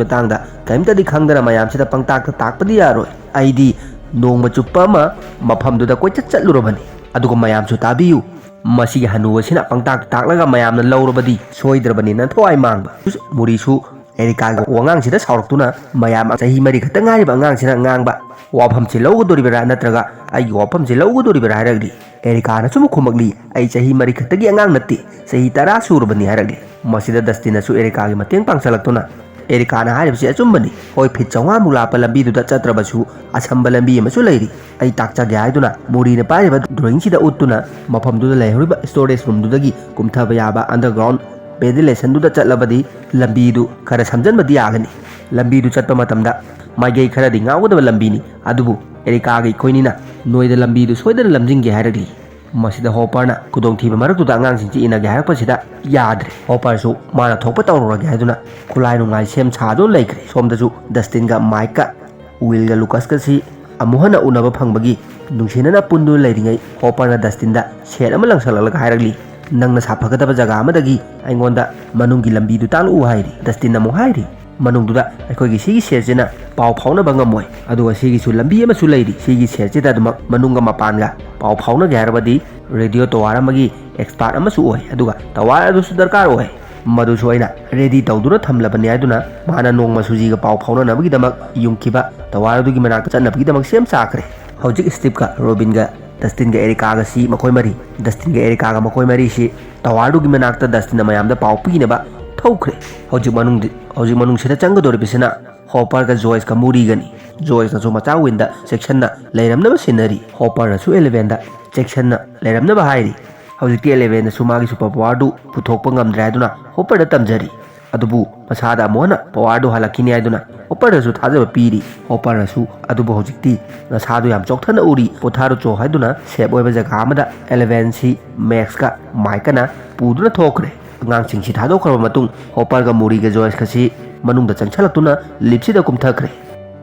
ꯃꯇꯥꯡꯗ ꯀꯔꯤꯝꯇꯗꯤ ꯈꯪꯗꯅ ꯃꯌꯥꯝꯁꯤꯗ ꯄꯪꯇꯥꯛꯇ ꯇꯥꯛꯄꯗꯤ ꯌꯥꯔꯣꯏ꯫ ꯑꯩꯗꯤ ꯅꯣꯡꯃ ꯆꯨꯞꯄ ꯑꯃ ꯃꯐꯝꯗꯨꯗ ꯀꯣꯏꯆꯠ ꯆꯠꯂꯨꯔꯕꯅꯤ꯫ ꯑꯗꯨꯒ ꯃꯌꯥꯝꯁꯨ ꯇꯥꯕꯤꯌꯨ, ꯃꯁꯤꯒꯤ ꯍꯅꯨꯕꯁꯤꯅ ꯄꯪꯇꯥꯛ ꯇꯥꯛꯂꯒ ꯃꯌꯥꯝꯅ ꯂꯧꯔꯕꯗꯤ ꯁꯣꯏꯗ꯭ꯔꯕꯅꯤꯅ ꯊꯋꯥꯏ ꯃꯥꯡꯕ꯫ ꯃꯨꯔꯤꯁꯨ ꯑꯦꯔꯤꯀꯥꯒꯤ ꯋꯥꯉꯥꯡꯁꯤꯗ ꯁꯥꯎꯔꯛꯇꯨꯅ ꯃꯌꯥꯝ ꯆꯍꯤ ꯃꯔꯤ ꯈꯛꯇ ꯉꯥꯏꯔꯤꯕ ꯑꯉꯥꯡꯁꯤꯅ ꯉꯥꯡꯕ ꯋꯥꯐꯝꯁꯤ ꯂꯧꯒꯗꯣꯔꯤꯕ꯭ꯔꯥ ꯅꯠꯇ꯭ꯔꯒ ꯑꯩꯒꯤ ꯋꯥꯐꯝꯁꯤ ꯂꯧꯒꯗꯣꯔꯤꯕ꯭ꯔꯥ ꯍꯥꯏꯔꯛꯂꯤ꯫ ꯑꯦꯔꯤꯀꯥꯅꯁꯨ ꯈꯨꯝꯃꯛꯂꯤ, "ꯑꯩ ꯆꯍꯤ ꯃꯔꯤ ꯈꯛꯇꯒꯤ ꯑꯉꯥꯡ ꯅꯠꯇꯦ, ꯆꯍꯤ ꯇꯔꯥ ꯁꯨꯔꯕꯅꯤ" ꯍꯥꯏꯔꯛꯂꯤ꯫ ꯃꯁꯤꯗ ꯗꯁꯇꯤꯟꯅꯁꯨ ꯑꯦꯔꯤꯀꯥꯒꯤ ꯃꯇꯦꯡ ꯄꯥꯡꯁꯜꯂꯛꯇꯨꯅ, "ꯑꯦꯔꯤꯀꯥꯅ ꯍꯥꯏꯔꯤꯕꯁꯤ ꯑꯆꯨꯝꯕꯅꯤ꯫ ꯍꯣꯏ, ꯐꯤꯠ ꯆꯥꯝꯃꯉꯥꯃꯨꯛ ꯂꯥꯞꯄ ꯂꯝꯕꯤꯗꯨꯗ ꯆꯠꯇ꯭ꯔꯕꯁꯨ ꯑꯁꯝꯕ ꯂꯝꯕꯤ ꯑꯃꯁꯨ ꯂꯩꯔꯤ꯫ ꯑꯩ ꯇꯥꯛꯆꯒꯦ" ꯍꯥꯏꯗꯨꯅ ꯃꯨꯔꯤꯅ ꯄꯥꯏꯔꯤꯕ ꯗ꯭ꯔꯣꯌꯤꯡꯁꯤꯗ ꯎꯠꯇꯨꯅ ꯃꯐꯝꯗꯨꯗ ꯂꯩꯍꯧꯔꯤꯕ ꯁ꯭ꯇꯣꯔꯦꯖ ꯔꯨꯝꯗꯨꯗꯒꯤ ꯀꯨꯝꯊꯕ ꯌꯥꯕ ꯑꯟꯗꯔꯒ꯭ꯔꯥꯎꯟ ꯚꯦꯟꯇꯤꯂꯦꯁꯟꯗꯨꯗ ꯆꯠꯂꯕꯗꯤ ꯂꯝꯕꯤꯗꯨ ꯈꯔ ꯁꯝꯖꯟꯕꯗꯤ ꯌꯥꯒꯅꯤ꯫ ꯂꯝꯕꯤꯗꯨ ꯆꯠꯄ ꯃꯇꯝꯗ ꯃꯥꯏꯀꯩ ꯈꯔꯗꯤ ꯉꯥꯎꯒꯗꯕ ꯂꯝꯕꯤꯅꯤ, ꯑꯗꯨꯕꯨ ꯑꯦꯔꯤꯀꯥꯒ ꯑꯩꯈꯣꯏꯅꯤꯅ ꯅꯣꯏꯗ ꯂꯝꯕꯤꯗꯨ ꯁꯣꯏꯗꯅ ꯂꯝꯖꯤꯡꯒꯦ ꯍꯥꯏꯔꯛꯂꯤ꯫ ꯃꯁꯤꯗ ꯍꯣꯄꯔꯅ ꯈꯨꯗꯣꯡꯊꯤꯕ ꯃꯔꯛꯇꯨꯗ ꯑꯉꯥꯡꯁꯤꯡꯁꯤ ꯏꯟꯅꯒꯦ ꯍꯥꯏꯔꯛꯄꯁꯤꯗ ꯌꯥꯗ꯭ꯔꯦ꯫ ꯍꯣꯄꯔꯁꯨ ꯃꯥꯅ ꯊꯣꯛꯄ ꯇꯧꯔꯨꯔꯒꯦ ꯍꯥꯏꯗꯨꯅ ꯈꯨꯠꯂꯥꯏ ꯅꯨꯡꯂꯥꯏ ꯁꯦꯝ ꯁꯥꯗꯨꯅ ꯂꯩꯈ꯭ꯔꯦ꯫ ꯁꯣꯝꯗꯁꯨ ꯗꯁꯇꯤꯟꯒ ꯃꯥꯏꯛꯀ ꯋꯤꯜꯒ ꯂꯨꯀꯁꯀꯁꯤ ꯑꯃꯨꯛ ꯍꯟꯅ ꯎꯅꯕ ꯐꯪꯕꯒꯤ ꯅꯨꯡꯁꯤꯅꯅ ꯄꯨꯟꯗꯨꯅ ꯂꯩꯔꯤꯉꯩ, ꯍꯣꯄꯔꯅ ꯗꯁꯇꯤꯟꯗ ꯁꯦꯠ ꯑꯃ ꯂꯪꯁꯜꯂꯛꯂꯒ ꯍꯥꯏꯔꯛꯂꯤ, "ꯅꯪꯅ ꯁꯥꯐꯒꯗꯕ ꯖꯒꯥ ꯑꯃꯗꯒꯤ ꯑꯩꯉꯣꯟꯗ ꯃꯅꯨꯡꯒꯤ ꯂꯝꯕꯤꯗꯨ ꯇꯥꯛꯂꯛꯎ" ꯍꯥꯏꯔꯤ꯫ ꯗꯁꯇꯤꯟꯅ ꯑꯃꯨꯛ ꯍꯥꯏꯔꯤ, "ꯃꯅꯨꯡꯗꯨꯗ ꯑꯩꯈꯣꯏꯒꯤ ꯁꯤꯒꯤ ꯁꯦꯠꯁꯤꯅ ꯄꯥꯎ ꯐꯥꯎꯅꯕ ꯉꯝꯃꯣꯏ, ꯑꯗꯨꯒ ꯁꯤꯒꯤꯁꯨ ꯂꯝꯕꯤ ꯑꯃꯁꯨ ꯂꯩꯔꯤ꯫ ꯁꯤꯒꯤ ꯁꯦꯠꯁꯤꯗ ꯑꯗꯨꯃꯛ ꯃꯅꯨꯡꯒ ꯃꯄꯥꯟꯒ ꯄꯥꯎ ꯐꯥꯎꯅꯒꯦ ꯍꯥꯏꯔꯕꯗꯤ ꯔꯦꯗꯤꯑꯣ ꯇꯋꯥꯔ ꯑꯃꯒꯤ ꯑꯦꯛꯁꯄꯥꯔꯠ ꯑꯃꯁꯨ ꯑꯣꯏ, ꯑꯗꯨꯒ ꯇꯋꯥꯔ ꯑꯗꯨꯁꯨ ꯗꯔꯀꯥꯔ ꯑꯣꯏ꯫ ꯃꯗꯨꯁꯨ ꯑꯩꯅ ꯔꯦꯗꯤ ꯇꯧꯗꯨꯅ ꯊꯝꯂꯕꯅꯤ" ꯍꯥꯏꯗꯨꯅ ꯃꯥꯅ ꯅꯣꯡꯃ ꯁꯨꯖꯤꯒ ꯄꯥꯎ ꯐꯥꯎꯅꯅꯕꯒꯤꯗꯃꯛ ꯌꯨꯡꯈꯤꯕ ꯇꯋꯥꯔ ꯑꯗꯨꯒꯤ ꯃꯅꯥꯛꯇ ꯆꯠꯅꯕꯒꯤꯗꯃꯛ ꯁꯦꯝ ꯁꯥꯈ꯭ꯔꯦ꯫ ꯍꯧꯖꯤꯛ ꯁ꯭ꯇꯤꯞꯀ ꯔꯣꯕꯤꯟꯒ ꯗꯁꯇꯤꯟꯒ ꯑꯦꯔꯤꯀꯥꯒꯁꯤ ꯃꯈꯣꯏ ꯃꯔꯤ, ꯗꯁꯇꯤꯟꯒ ꯑꯦꯔꯤꯀꯥꯒ ꯃꯈꯣꯏ ꯃꯔꯤꯁꯤ ꯇꯋꯥꯔꯗꯨꯒꯤ ꯃꯅꯥꯛꯇ ꯗꯁꯇꯤꯟꯅ ꯃꯌꯥꯝꯗ ꯄꯥꯎ ꯄꯤꯅꯕ ꯊꯧꯈ꯭ꯔꯦ꯫ ꯍꯧꯖꯤꯛ ꯃꯅꯨꯡꯗꯤ, ꯍꯧꯖꯤꯛ ꯃꯅꯨꯡꯁꯤꯗ ꯆꯪꯒꯗꯧꯔꯤꯕꯁꯤꯅ ꯍꯣꯄꯔꯒ ꯖꯣꯏꯁꯀ ꯃꯨꯔꯤꯒꯅꯤ꯫ ꯖꯣꯏꯁꯅꯁꯨ ꯃꯆꯥ ꯋꯤꯟꯗ ꯆꯦꯛꯁꯟꯅ ꯂꯩꯔꯝꯅꯕ ꯁꯤꯟꯅꯔꯤ꯫ ꯍꯣꯄꯔꯅꯁꯨ ꯑꯦꯂꯦꯚꯦꯟꯗ ꯆꯦꯛꯁꯟꯅ ꯂꯩꯔꯝꯅꯕ ꯍꯥꯏꯔꯤ꯫ ꯍꯧꯖꯤꯛꯇꯤ ꯑꯦꯂꯦꯚꯦꯟꯅꯁꯨ ꯃꯥꯒꯤ ꯁꯨꯄꯔ ꯄꯋꯥꯔꯗꯨ ꯄꯨꯊꯣꯛꯄ ꯉꯝꯗ꯭ꯔꯦ ꯍꯥꯏꯗꯨꯅ ꯍꯣꯄꯔꯗ ꯇꯝꯖꯔꯤ꯫ ꯑꯗꯨꯕꯨ ꯃꯁꯥꯗ ꯑꯃꯨꯛ ꯍꯟꯅ ꯄꯋꯥꯔꯗꯨ ꯍꯜꯂꯛꯈꯤꯅꯤ ꯍꯥꯏꯗꯨꯅ ꯍꯣꯄꯔꯗꯁꯨ ꯊꯥꯖꯕ ꯄꯤꯔꯤ꯫ ꯍꯣꯄꯔꯅꯁꯨ ꯑꯗꯨꯕꯨ ꯍꯧꯖꯤꯛꯇꯤ ꯅꯁꯥꯗꯨ ꯌꯥꯝ ꯆꯣꯛꯊꯅ ꯎꯔꯤ, ꯄꯣꯊꯥꯔꯨꯆꯣ ꯍꯥꯏꯗꯨꯅ ꯁꯦꯞ ꯑꯣꯏꯕ ꯖꯒꯥ ꯑꯃꯗ ꯑꯦꯂꯦꯚꯦꯟꯁꯤ ꯃꯦꯛꯁꯀ ꯃꯥꯏꯛꯀꯅ ꯄꯨꯗꯨꯅ ꯊꯣꯛꯈ꯭ꯔꯦ꯫ ꯑꯉꯥꯡꯁꯤꯡꯁꯤ ꯊꯥꯗꯣꯛꯈ꯭ꯔꯕ ꯃꯇꯨꯡ ꯍꯣꯄꯔꯒ ꯃꯨꯔꯤꯒ ꯖꯣꯏꯁꯀꯁꯤ ꯃꯅꯨꯡꯗ ꯆꯪꯁꯤꯜꯂꯛꯇꯨꯅ ꯂꯤꯞꯁꯤꯗ ꯀꯨꯝꯊꯈ꯭ꯔꯦ꯫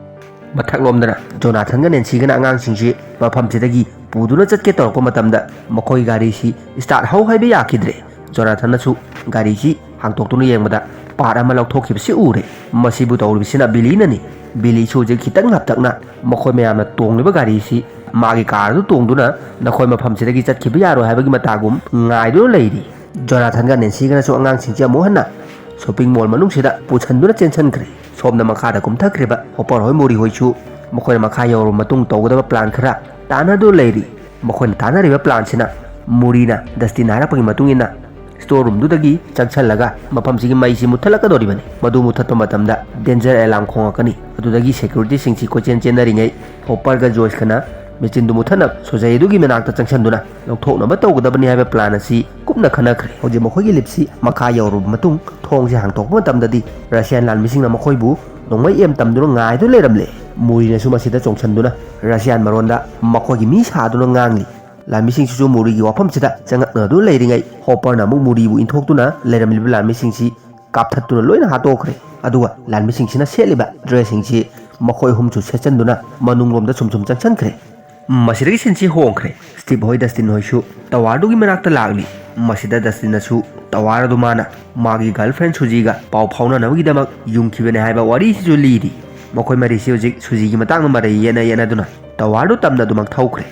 ꯃꯊꯛꯂꯣꯝꯗꯅ ꯖꯣꯅꯥꯊꯟꯒ ꯅꯦꯟꯁꯤꯒꯅ ꯑꯉꯥꯡꯁꯤꯡꯁꯤ ꯃꯐꯝꯁꯤꯗꯒꯤ ꯄꯨꯗꯨꯅ ꯆꯠꯀꯦ ꯇꯧꯔꯛꯄ ꯃꯇꯝꯗ ꯃꯈꯣꯏ ꯒꯥꯔꯤꯁꯤ ꯁ꯭ꯇꯥꯔꯠ ꯍꯧ ꯍꯥꯏꯕ ꯌꯥꯈꯤꯗ꯭ꯔꯦ꯫ ꯖꯣꯅꯥꯊꯟꯅꯁꯨ ꯒꯥꯔꯤꯁꯤ ꯍꯥꯡꯇꯣꯛꯇꯨꯅ ꯌꯦꯡꯕꯗ ꯄꯥꯔꯠ ꯑꯃ ꯂꯧꯊꯣꯛꯈꯤꯕꯁꯤ ꯎꯔꯦ꯫ ꯃꯁꯤꯕꯨ ꯇꯧꯔꯤꯕꯁꯤꯅ ꯕꯤꯂꯤꯅꯅꯤ꯫ ꯕꯤꯂꯤꯁꯨ ꯍꯧꯖꯤꯛ ꯈꯤꯇꯪ ꯂꯥꯞꯇꯛꯅ ꯃꯈꯣꯏ ꯃꯌꯥꯝꯅ ꯇꯣꯡꯂꯤꯕ ꯒꯥꯔꯤꯁꯤ ꯃꯥꯒꯤ car ꯑꯗꯨ ꯇꯣꯡꯗꯨꯅ ꯅꯈꯣꯏ ꯃꯐꯝꯁꯤꯗꯒꯤ ꯆꯠꯈꯤꯕ ꯌꯥꯔꯣꯏ ꯍꯥꯏꯕꯒꯤ ꯃꯇꯥꯒꯨꯝ ꯉꯥꯏꯗꯨꯅ ꯂꯩꯔꯤ꯫ ꯖꯣꯅꯥꯊꯟꯒ ꯅꯦꯟꯁꯤꯒꯅꯁꯨ ꯑꯉꯥꯡꯁꯤꯡꯁꯤ ꯑꯃꯨꯛ ꯍꯟꯅ shopping mall ꯃꯅꯨꯡꯁꯤꯗ ꯄꯨꯁꯟꯗꯨꯅ ꯆꯦꯟꯁꯟꯈ꯭ꯔꯦ꯫ ꯁꯣꯝꯗ ꯃꯈꯥꯗ ꯀꯨꯝꯊꯈ꯭ꯔꯤꯕ ꯍꯣꯄꯔ ꯍꯣꯏ, ꯃꯨꯔꯤ ꯍꯣꯏꯁꯨ ꯃꯈꯣꯏꯅ ꯃꯈꯥ ꯌꯧꯔꯕ ꯃꯇꯨꯡ ꯇꯧꯒꯗꯕ plan ꯈꯔ ꯇꯥꯟꯅꯗꯨꯅ ꯂꯩꯔꯤ꯫ ꯃꯈꯣꯏꯅ ꯇꯥꯟꯅꯔꯤꯕ planꯁꯤꯅ ꯃꯨꯔꯤꯅ ꯗꯁꯇꯤꯟꯅ ꯍꯥꯏꯔꯛꯄꯒꯤ ꯃꯇꯨꯡ ꯏꯟꯅ store roomꯗꯨꯗꯒꯤ ꯆꯪꯁꯜꯂꯒ ꯃꯐꯝꯁꯤꯒꯤ ꯃꯩꯁꯤ ꯃꯨꯠꯊꯠꯂꯛꯀꯗꯧꯔꯤꯕꯅꯤ꯫ ꯃꯗꯨ ꯃꯨꯠꯊꯠꯄ ꯃꯇꯝꯗ danger alarm ꯈꯣꯡꯉꯛꯀꯅꯤ꯫ ꯑꯗꯨꯗꯒꯤ securityꯁꯤꯡꯁꯤ ꯀꯣꯏꯆꯦꯟ ꯆꯦꯟꯅꯔꯤꯉꯩ ꯍꯣꯄꯔꯒ ꯖꯣꯏꯁꯀꯅ ꯃꯦꯆꯤꯟꯗꯨ ꯃꯨꯠꯊꯠꯅꯕ ꯁꯨꯖꯩ ꯑꯗꯨꯒꯤ ꯃꯅꯥꯛꯇ ꯆꯪꯁꯟꯗꯨꯅ ꯂꯧꯊꯣꯛꯅꯕ ꯇꯧꯒꯗꯕꯅꯤ ꯍꯥꯏꯕ plan ꯑꯁꯤ ꯀꯨꯞꯅ ꯈꯟꯅꯈ꯭ꯔꯦ꯫ ꯍꯧꯖꯤꯛ ꯃꯈꯣꯏꯒꯤ liftꯁꯤ ꯃꯈꯥ ꯌꯧꯔꯕ ꯃꯇꯨꯡ ꯊꯣꯡꯁꯤ ꯍꯥꯡꯇꯣꯛꯄ ꯃꯇꯝꯗꯗꯤ ꯔꯁꯤꯌꯥꯟ ꯂꯥꯟꯃꯤꯁꯤꯡꯅ ꯃꯈꯣꯏꯕꯨ ꯅꯣꯡꯃꯩ ꯑꯦꯝ ꯇꯝꯗꯨꯅ ꯉꯥꯏꯗꯨꯅ ꯂꯩꯔꯝꯂꯦ꯫ ꯃꯨꯔꯤꯅꯁꯨ ꯃꯁꯤꯗ ꯆꯣꯡꯁꯤꯟꯗꯨꯅ ꯔꯁꯤꯌꯥꯟ ꯃꯔꯣꯟꯗ ꯃꯈꯣꯏꯒꯤ ꯃꯤ ꯁꯥꯗꯨꯅ ꯉꯥꯡꯂꯤ꯫ ꯂꯥꯟꯃꯤꯁꯤꯡꯁꯤꯁꯨ ꯃꯨꯔꯤꯒꯤ ꯋꯥꯐꯝꯁꯤꯗ ꯆꯪꯉꯛꯅꯗꯨꯅ ꯂꯩꯔꯤꯉꯩ ꯍꯣꯄꯔꯅ ꯑꯃꯨꯛ ꯃꯨꯔꯤꯕꯨ ꯏꯟꯊꯣꯛꯇꯨꯅ ꯂꯩꯔꯝꯂꯤꯕ ꯂꯥꯟꯃꯤꯁꯤꯡꯁꯤ ꯀꯥꯞꯊꯠꯇꯨꯅ ꯂꯣꯏꯅ ꯍꯥꯠꯇꯣꯛꯈ꯭ꯔꯦ꯫ ꯑꯗꯨꯒ ꯂꯥꯟꯃꯤꯁꯤꯡꯁꯤꯅ ꯁꯦꯠꯂꯤꯕ dressꯁꯤꯡꯁꯤ ꯃꯈꯣꯏ ꯑꯍꯨꯝꯁꯨ ꯁꯦꯠꯆꯟꯗꯨꯅ ꯃꯅꯨꯡꯂꯣꯝꯗ ꯁꯨꯝ ꯁꯨꯝ ꯆꯪꯁꯟꯈ꯭ꯔꯦ꯫ ꯃꯁꯤꯗꯒꯤ sceneꯁꯤ ꯍꯣꯡꯈ꯭ꯔꯦ꯫ ꯁ꯭ꯇꯤꯚ ꯍꯣꯏ, ꯗꯁꯇꯤꯟ ꯍꯣꯏꯁꯨ towerꯗꯨꯒꯤ ꯃꯅꯥꯛꯇ ꯂꯥꯛꯂꯤ꯫ ꯃꯁꯤꯗ ꯗꯁꯇꯤꯟꯅꯁꯨ tower ꯑꯗꯨ ꯃꯥꯅ ꯃꯥꯒꯤ girlfriend ꯁꯨꯖꯤꯒ ꯄꯥꯎ ꯐꯥꯎꯅꯅꯕꯒꯤꯗꯃꯛ ꯌꯨꯡꯈꯤꯕꯅꯤ ꯍꯥꯏꯕ ꯋꯥꯔꯤꯁꯤꯁꯨ ꯂꯤꯔꯤ꯫ ꯃꯈꯣꯏ ꯃꯔꯤꯁꯤ ꯍꯧꯖꯤꯛ ꯁꯨꯖꯤꯒꯤ ꯃꯇꯥꯡꯗ ꯃꯔꯩ ꯌꯦꯠꯅ ꯌꯦꯠꯅꯗꯨꯅ towerꯗꯨ ꯇꯝꯅ ꯑꯗꯨꯃꯛ ꯊꯧꯈ꯭ꯔꯦ꯫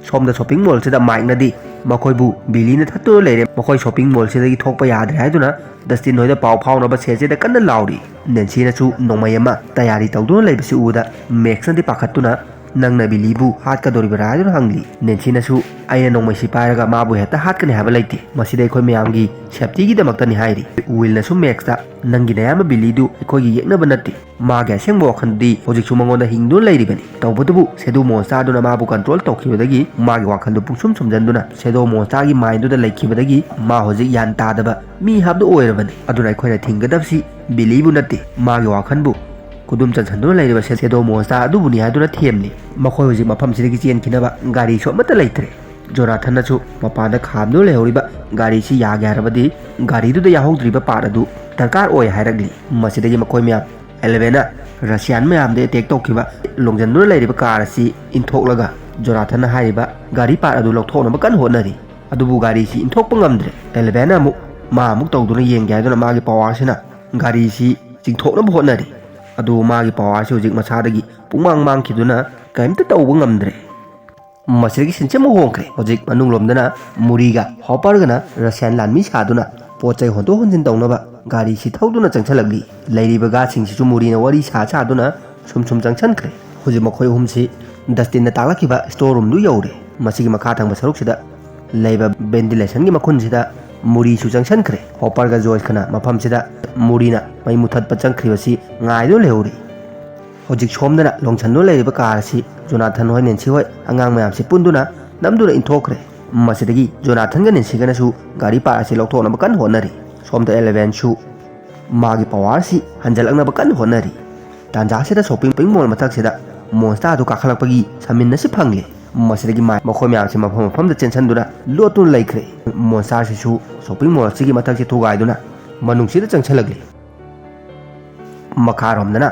ꯁꯣꯝꯗ shopping mallꯁꯤꯗ ꯃꯥꯏꯛꯅꯗꯤ ꯃꯈꯣꯏꯕꯨ ꯕꯤꯂꯤꯅ ꯊꯠꯇꯨꯅ ꯂꯩꯔꯦ꯫ ꯃꯈꯣꯏ shopping mallꯁꯤꯗꯒꯤ ꯊꯣꯛꯄ ꯌꯥꯗ꯭ꯔꯦ ꯍꯥꯏꯗꯨꯅ ꯗꯁꯇꯤꯟ ꯍꯣꯏꯗ ꯄꯥꯎ ꯐꯥꯎꯅꯕ ꯁꯦꯜꯁꯤꯗ ꯀꯟꯅ ꯂꯥꯎꯔꯤ꯫ ꯅꯦꯟꯁꯤꯅꯁꯨ ꯅꯣꯡꯃꯩ ꯑꯃ ꯇꯌꯥꯔꯤ ꯇꯧꯗꯨꯅ ꯂꯩꯕꯁꯤ ꯎꯕꯗ ꯃꯦꯛꯁꯅꯗꯤ ꯄꯥꯈꯠꯇꯨꯅ, "ꯅꯪꯅ ꯕꯤꯂꯤꯕꯨ ꯍꯥꯠꯀꯗꯧꯔꯤꯕꯔꯥ?" ꯍꯥꯏꯗꯨꯅ ꯍꯪꯂꯤ꯫ ꯅꯦꯟꯁꯤꯅꯁꯨ, "ꯑꯩꯅ ꯅꯣꯡꯃꯩꯁꯤ ꯄꯥꯏꯔꯒ ꯃꯥꯕꯨ ꯍꯦꯛꯇ ꯍꯥꯠꯀꯅꯤ ꯍꯥꯏꯕ ꯂꯩꯇꯦ꯫ ꯃꯁꯤꯗ ꯑꯩꯈꯣꯏ ꯃꯌꯥꯝꯒꯤ safetyꯒꯤꯗꯃꯛꯇꯅꯤ" ꯍꯥꯏꯔꯤ꯫ ꯋꯤꯜꯅꯁꯨ ꯃꯦꯛꯁꯇ, "ꯅꯪꯒꯤ ꯅꯌꯥꯝꯕ ꯕꯤꯂꯤꯗꯨ ꯑꯩꯈꯣꯏꯒꯤ ꯌꯦꯛꯅꯕ ꯅꯠꯇꯦ꯫ ꯃꯥꯒꯤ ꯑꯁꯦꯡꯕ ꯋꯥꯈꯜꯗꯤ ꯍꯧꯖꯤꯛꯁꯨ ꯃꯉꯣꯟꯗ ꯍꯤꯡꯗꯨꯅ ꯂꯩꯔꯤꯕꯅꯤ꯫ ꯇꯧꯕꯇꯕꯨ ꯁꯦꯗꯣ ꯃꯣꯟꯁꯇꯔꯗꯨꯅ ꯃꯥꯕꯨ control ꯇꯧꯈꯤꯕꯗꯒꯤ ꯃꯥꯒꯤ ꯋꯥꯈꯜꯗꯨ ꯄꯨꯡꯁꯨꯝ ꯁꯨꯝꯖꯟꯗꯨꯅ ꯁꯦꯗꯣ ꯃꯣꯟꯁꯇꯔꯒꯤ mindꯗꯨꯗ ꯂꯩꯈꯤꯕꯗꯒꯤ ꯃꯥ ꯍꯧꯖꯤꯛ ꯒ꯭ꯌꯥꯟ ꯇꯥꯗꯕ ꯃꯤ ꯍꯥꯏꯕꯗꯨ ꯑꯣꯏꯔꯕꯅꯤ꯫ ꯑꯗꯨꯅ ꯑꯩꯈꯣꯏꯅ ꯊꯤꯡꯒꯗꯕꯁꯤ ꯕꯤꯂꯤꯕꯨ ꯅꯠꯇꯦ, ꯃꯥꯒꯤ ꯋꯥꯈꯜꯕꯨ ꯈꯨꯗꯨꯝ ꯆꯟꯁꯤꯟꯗꯨꯅ ꯂꯩꯔꯤꯕ ꯁꯦ-, ꯁꯦꯗꯣ ꯃꯣꯟꯁꯇꯔ ꯑꯗꯨꯕꯨꯅꯤ" ꯍꯥꯏꯗꯨꯅ ꯊꯦꯝꯂꯤ꯫ ꯃꯈꯣꯏ ꯍꯧꯖꯤꯛ ꯃꯐꯝꯁꯤꯗꯒꯤ ꯆꯦꯟꯈꯤꯅꯕ ꯒꯥꯔꯤꯁꯨ ꯑꯃꯠꯇ ꯂꯩꯇ꯭ꯔꯦ꯫ ꯖꯣꯅꯥꯊꯟꯅꯁꯨ ꯃꯄꯥꯟꯗ ꯈꯥꯝꯗꯨꯅ ꯂꯩꯍꯧꯔꯤꯕ ꯒꯥꯔꯤꯁꯤ ꯌꯥꯒꯦ ꯍꯥꯏꯔꯕꯗꯤ ꯒꯥꯔꯤꯗꯨꯗ ꯌꯥꯍꯧꯗ꯭ꯔꯤꯕ part ꯑꯗꯨ ꯗꯔꯀꯥꯔ ꯑꯣꯏ ꯍꯥꯏꯔꯛꯂꯤ꯫ ꯃꯁꯤꯗꯒꯤ ꯃꯈꯣꯏ ꯃꯌꯥꯝ ꯑꯦꯂꯦꯚꯦꯟꯅ ꯔꯁꯤꯌꯥꯟ ꯃꯌꯥꯝꯗ attack ꯇꯧꯈꯤꯕ ꯂꯣꯡꯖꯟꯗꯨꯅ ꯂꯩꯔꯤꯕ car ꯑꯁꯤ ꯏꯟꯊꯣꯛꯂꯒ ꯖꯣꯅꯥꯊꯟꯅ ꯍꯥꯏꯔꯤꯕ ꯒꯥꯔꯤ part ꯑꯗꯨ ꯂꯧꯊꯣꯛꯅꯕ ꯀꯟꯅ ꯍꯣꯠꯅꯔꯤ꯫ ꯑꯗꯨꯕꯨ ꯒꯥꯔꯤꯁꯤ ꯏꯟꯊꯣꯛꯄ ꯉꯝꯗ꯭ꯔꯦ꯫ ꯑꯦꯂꯦꯚꯦꯟꯅ ꯑꯃꯨꯛ ꯃꯥ ꯑꯃꯨꯛ ꯇꯧꯗꯨꯅ ꯌꯦꯡꯒꯦ ꯍꯥꯏꯗꯨꯅ ꯃꯥꯒꯤ powerꯁꯤꯅ ꯒꯥꯔꯤꯁꯤ ꯆꯤꯡꯊꯣꯛꯅꯕ ꯍꯣꯠꯅꯔꯤ꯫ ꯑꯗꯨꯕꯨ ꯃꯥꯒꯤ powerꯁꯤ ꯍꯧꯖꯤꯛ ꯃꯁꯥꯗꯒꯤ ꯄꯨꯡꯃꯥꯡ ꯃꯥꯡꯈꯤꯗꯨꯅ ꯀꯔꯤꯝꯇ ꯇꯧꯕ ꯉꯝꯗ꯭ꯔꯦ꯫ ꯃꯁꯤꯗꯒꯤ ꯁꯤꯟꯁꯦ ꯑꯃꯨꯛ ꯍꯣꯡꯈ꯭ꯔꯦ꯫ ꯍꯧꯖꯤꯛ ꯃꯅꯨꯡꯂꯣꯝꯗꯅ ꯃꯨꯔꯤꯒ ꯍꯣꯄꯔꯒꯅ ꯔꯁꯤꯌꯥꯟ ꯂꯥꯟꯃꯤ ꯁꯥꯗꯨꯅ ꯄꯣꯠ ꯆꯩ ꯍꯣꯟꯗꯣꯛ ꯍꯣꯟꯖꯤꯟ ꯇꯧꯅꯕ ꯒꯥꯔꯤꯁꯤ ꯊꯧꯗꯨꯅ ꯆꯪꯁꯤꯜꯂꯛꯂꯤ꯫ ꯂꯩꯔꯤꯕ ꯒꯥꯔꯗꯁꯤꯡꯁꯤꯁꯨ ꯃꯨꯔꯤꯅ ꯋꯥꯔꯤ ꯁꯥ ꯁꯥꯗꯨꯅ ꯁꯨꯝ ꯁꯨꯝ ꯆꯪꯁꯤꯟꯈ꯭ꯔꯦ꯫ ꯍꯧꯖꯤꯛ ꯃꯈꯣꯏ ꯑꯍꯨꯝꯁꯤ ꯗꯁꯇꯤꯟꯅ ꯇꯥꯛꯂꯛꯈꯤꯕ ꯁ꯭ꯇꯣꯔ ꯔꯨꯝꯗꯨ ꯌꯧꯔꯦ꯫ ꯃꯁꯤꯒꯤ ꯃꯈꯥ ꯊꯪꯕ ꯁꯔꯨꯛꯁꯤꯗ ꯂꯩꯕ ꯚꯦꯟꯇꯤꯂꯦꯁꯟꯒꯤ ꯃꯈꯨꯟꯁꯤꯗ ꯃꯨꯔꯤꯁꯨ ꯆꯪꯁꯤꯟꯈ꯭ꯔꯦ꯫ ꯍꯣꯄꯔꯒ ꯖꯣꯏꯁꯀꯅ ꯃꯐꯝꯁꯤꯗ ꯃꯨꯔꯤꯅ ꯃꯩ ꯃꯨꯊꯠꯄ ꯆꯪꯈ꯭ꯔꯤꯕꯁꯤ ꯉꯥꯏꯗꯨꯅ ꯂꯩꯍꯧꯔꯤ꯫ ꯍꯧꯖꯤꯛ ꯁꯣꯝꯗꯅ ꯂꯣꯡꯁꯟꯗꯨꯅ ꯂꯩꯔꯤꯕ ꯀꯥꯔ ꯑꯁꯤ ꯖꯣꯅꯥꯊꯟ ꯍꯣꯏ, ꯅꯦꯟꯁꯤ ꯍꯣꯏ, ꯑꯉꯥꯡ ꯃꯌꯥꯝꯁꯤ ꯄꯨꯟꯗꯨꯅ ꯅꯝꯗꯨꯅ ꯏꯟꯊꯣꯛꯈ꯭ꯔꯦ꯫ ꯃꯁꯤꯗꯒꯤ ꯖꯣꯅꯥꯊꯟꯒ ꯅꯦꯟꯁꯤꯒꯅꯁꯨ ꯒꯥꯔꯤ ꯄꯥꯔꯛ ꯑꯁꯤ ꯂꯧꯊꯣꯛꯅꯕ ꯀꯟꯅ ꯍꯣꯠꯅꯔꯤ꯫ ꯁꯣꯝꯗ ꯑꯦꯂꯦꯚꯦꯟꯁꯨ ꯃꯥꯒꯤ ꯄꯋꯥꯔꯁꯤ ꯍꯟꯖꯤꯜꯂꯛꯅꯕ ꯀꯟꯅ ꯍꯣꯠꯅꯔꯤ꯫ ꯇꯥꯟꯖꯥꯁꯤꯗ ꯁꯣꯞꯄꯤꯡ ꯃꯣꯜ ꯃꯊꯛꯁꯤꯗ ꯃꯣꯟꯁꯇꯥꯔꯗꯨ ꯀꯥꯈꯠꯂꯛꯄꯒꯤ ꯁꯃꯤꯟ ꯑꯁꯤ ꯐꯪꯂꯦ꯫ ꯃꯁꯤꯗꯒꯤ ꯃꯥꯏ ꯃꯈꯣꯏ ꯃꯌꯥꯝꯁꯤ ꯃꯐꯝ ꯃꯐꯝꯗ ꯆꯦꯟꯁꯤꯟꯗꯨꯅ ꯂꯣꯠꯇꯨꯅ ꯂꯩꯈ꯭ꯔꯦ꯫ ꯃꯣꯟꯁꯇꯥꯔꯁꯤꯁꯨ ꯁꯣꯞꯄꯤꯡ ꯃꯣꯜ ꯑꯁꯤꯒꯤ ꯃꯊꯛꯁꯤ ꯊꯨꯒꯥꯏꯗꯨꯅ ꯃꯅꯨꯡꯁꯤꯗ ꯆꯪꯁꯤꯜꯂꯛꯂꯦ꯫ ꯃꯈꯥꯔꯣꯝꯗꯅ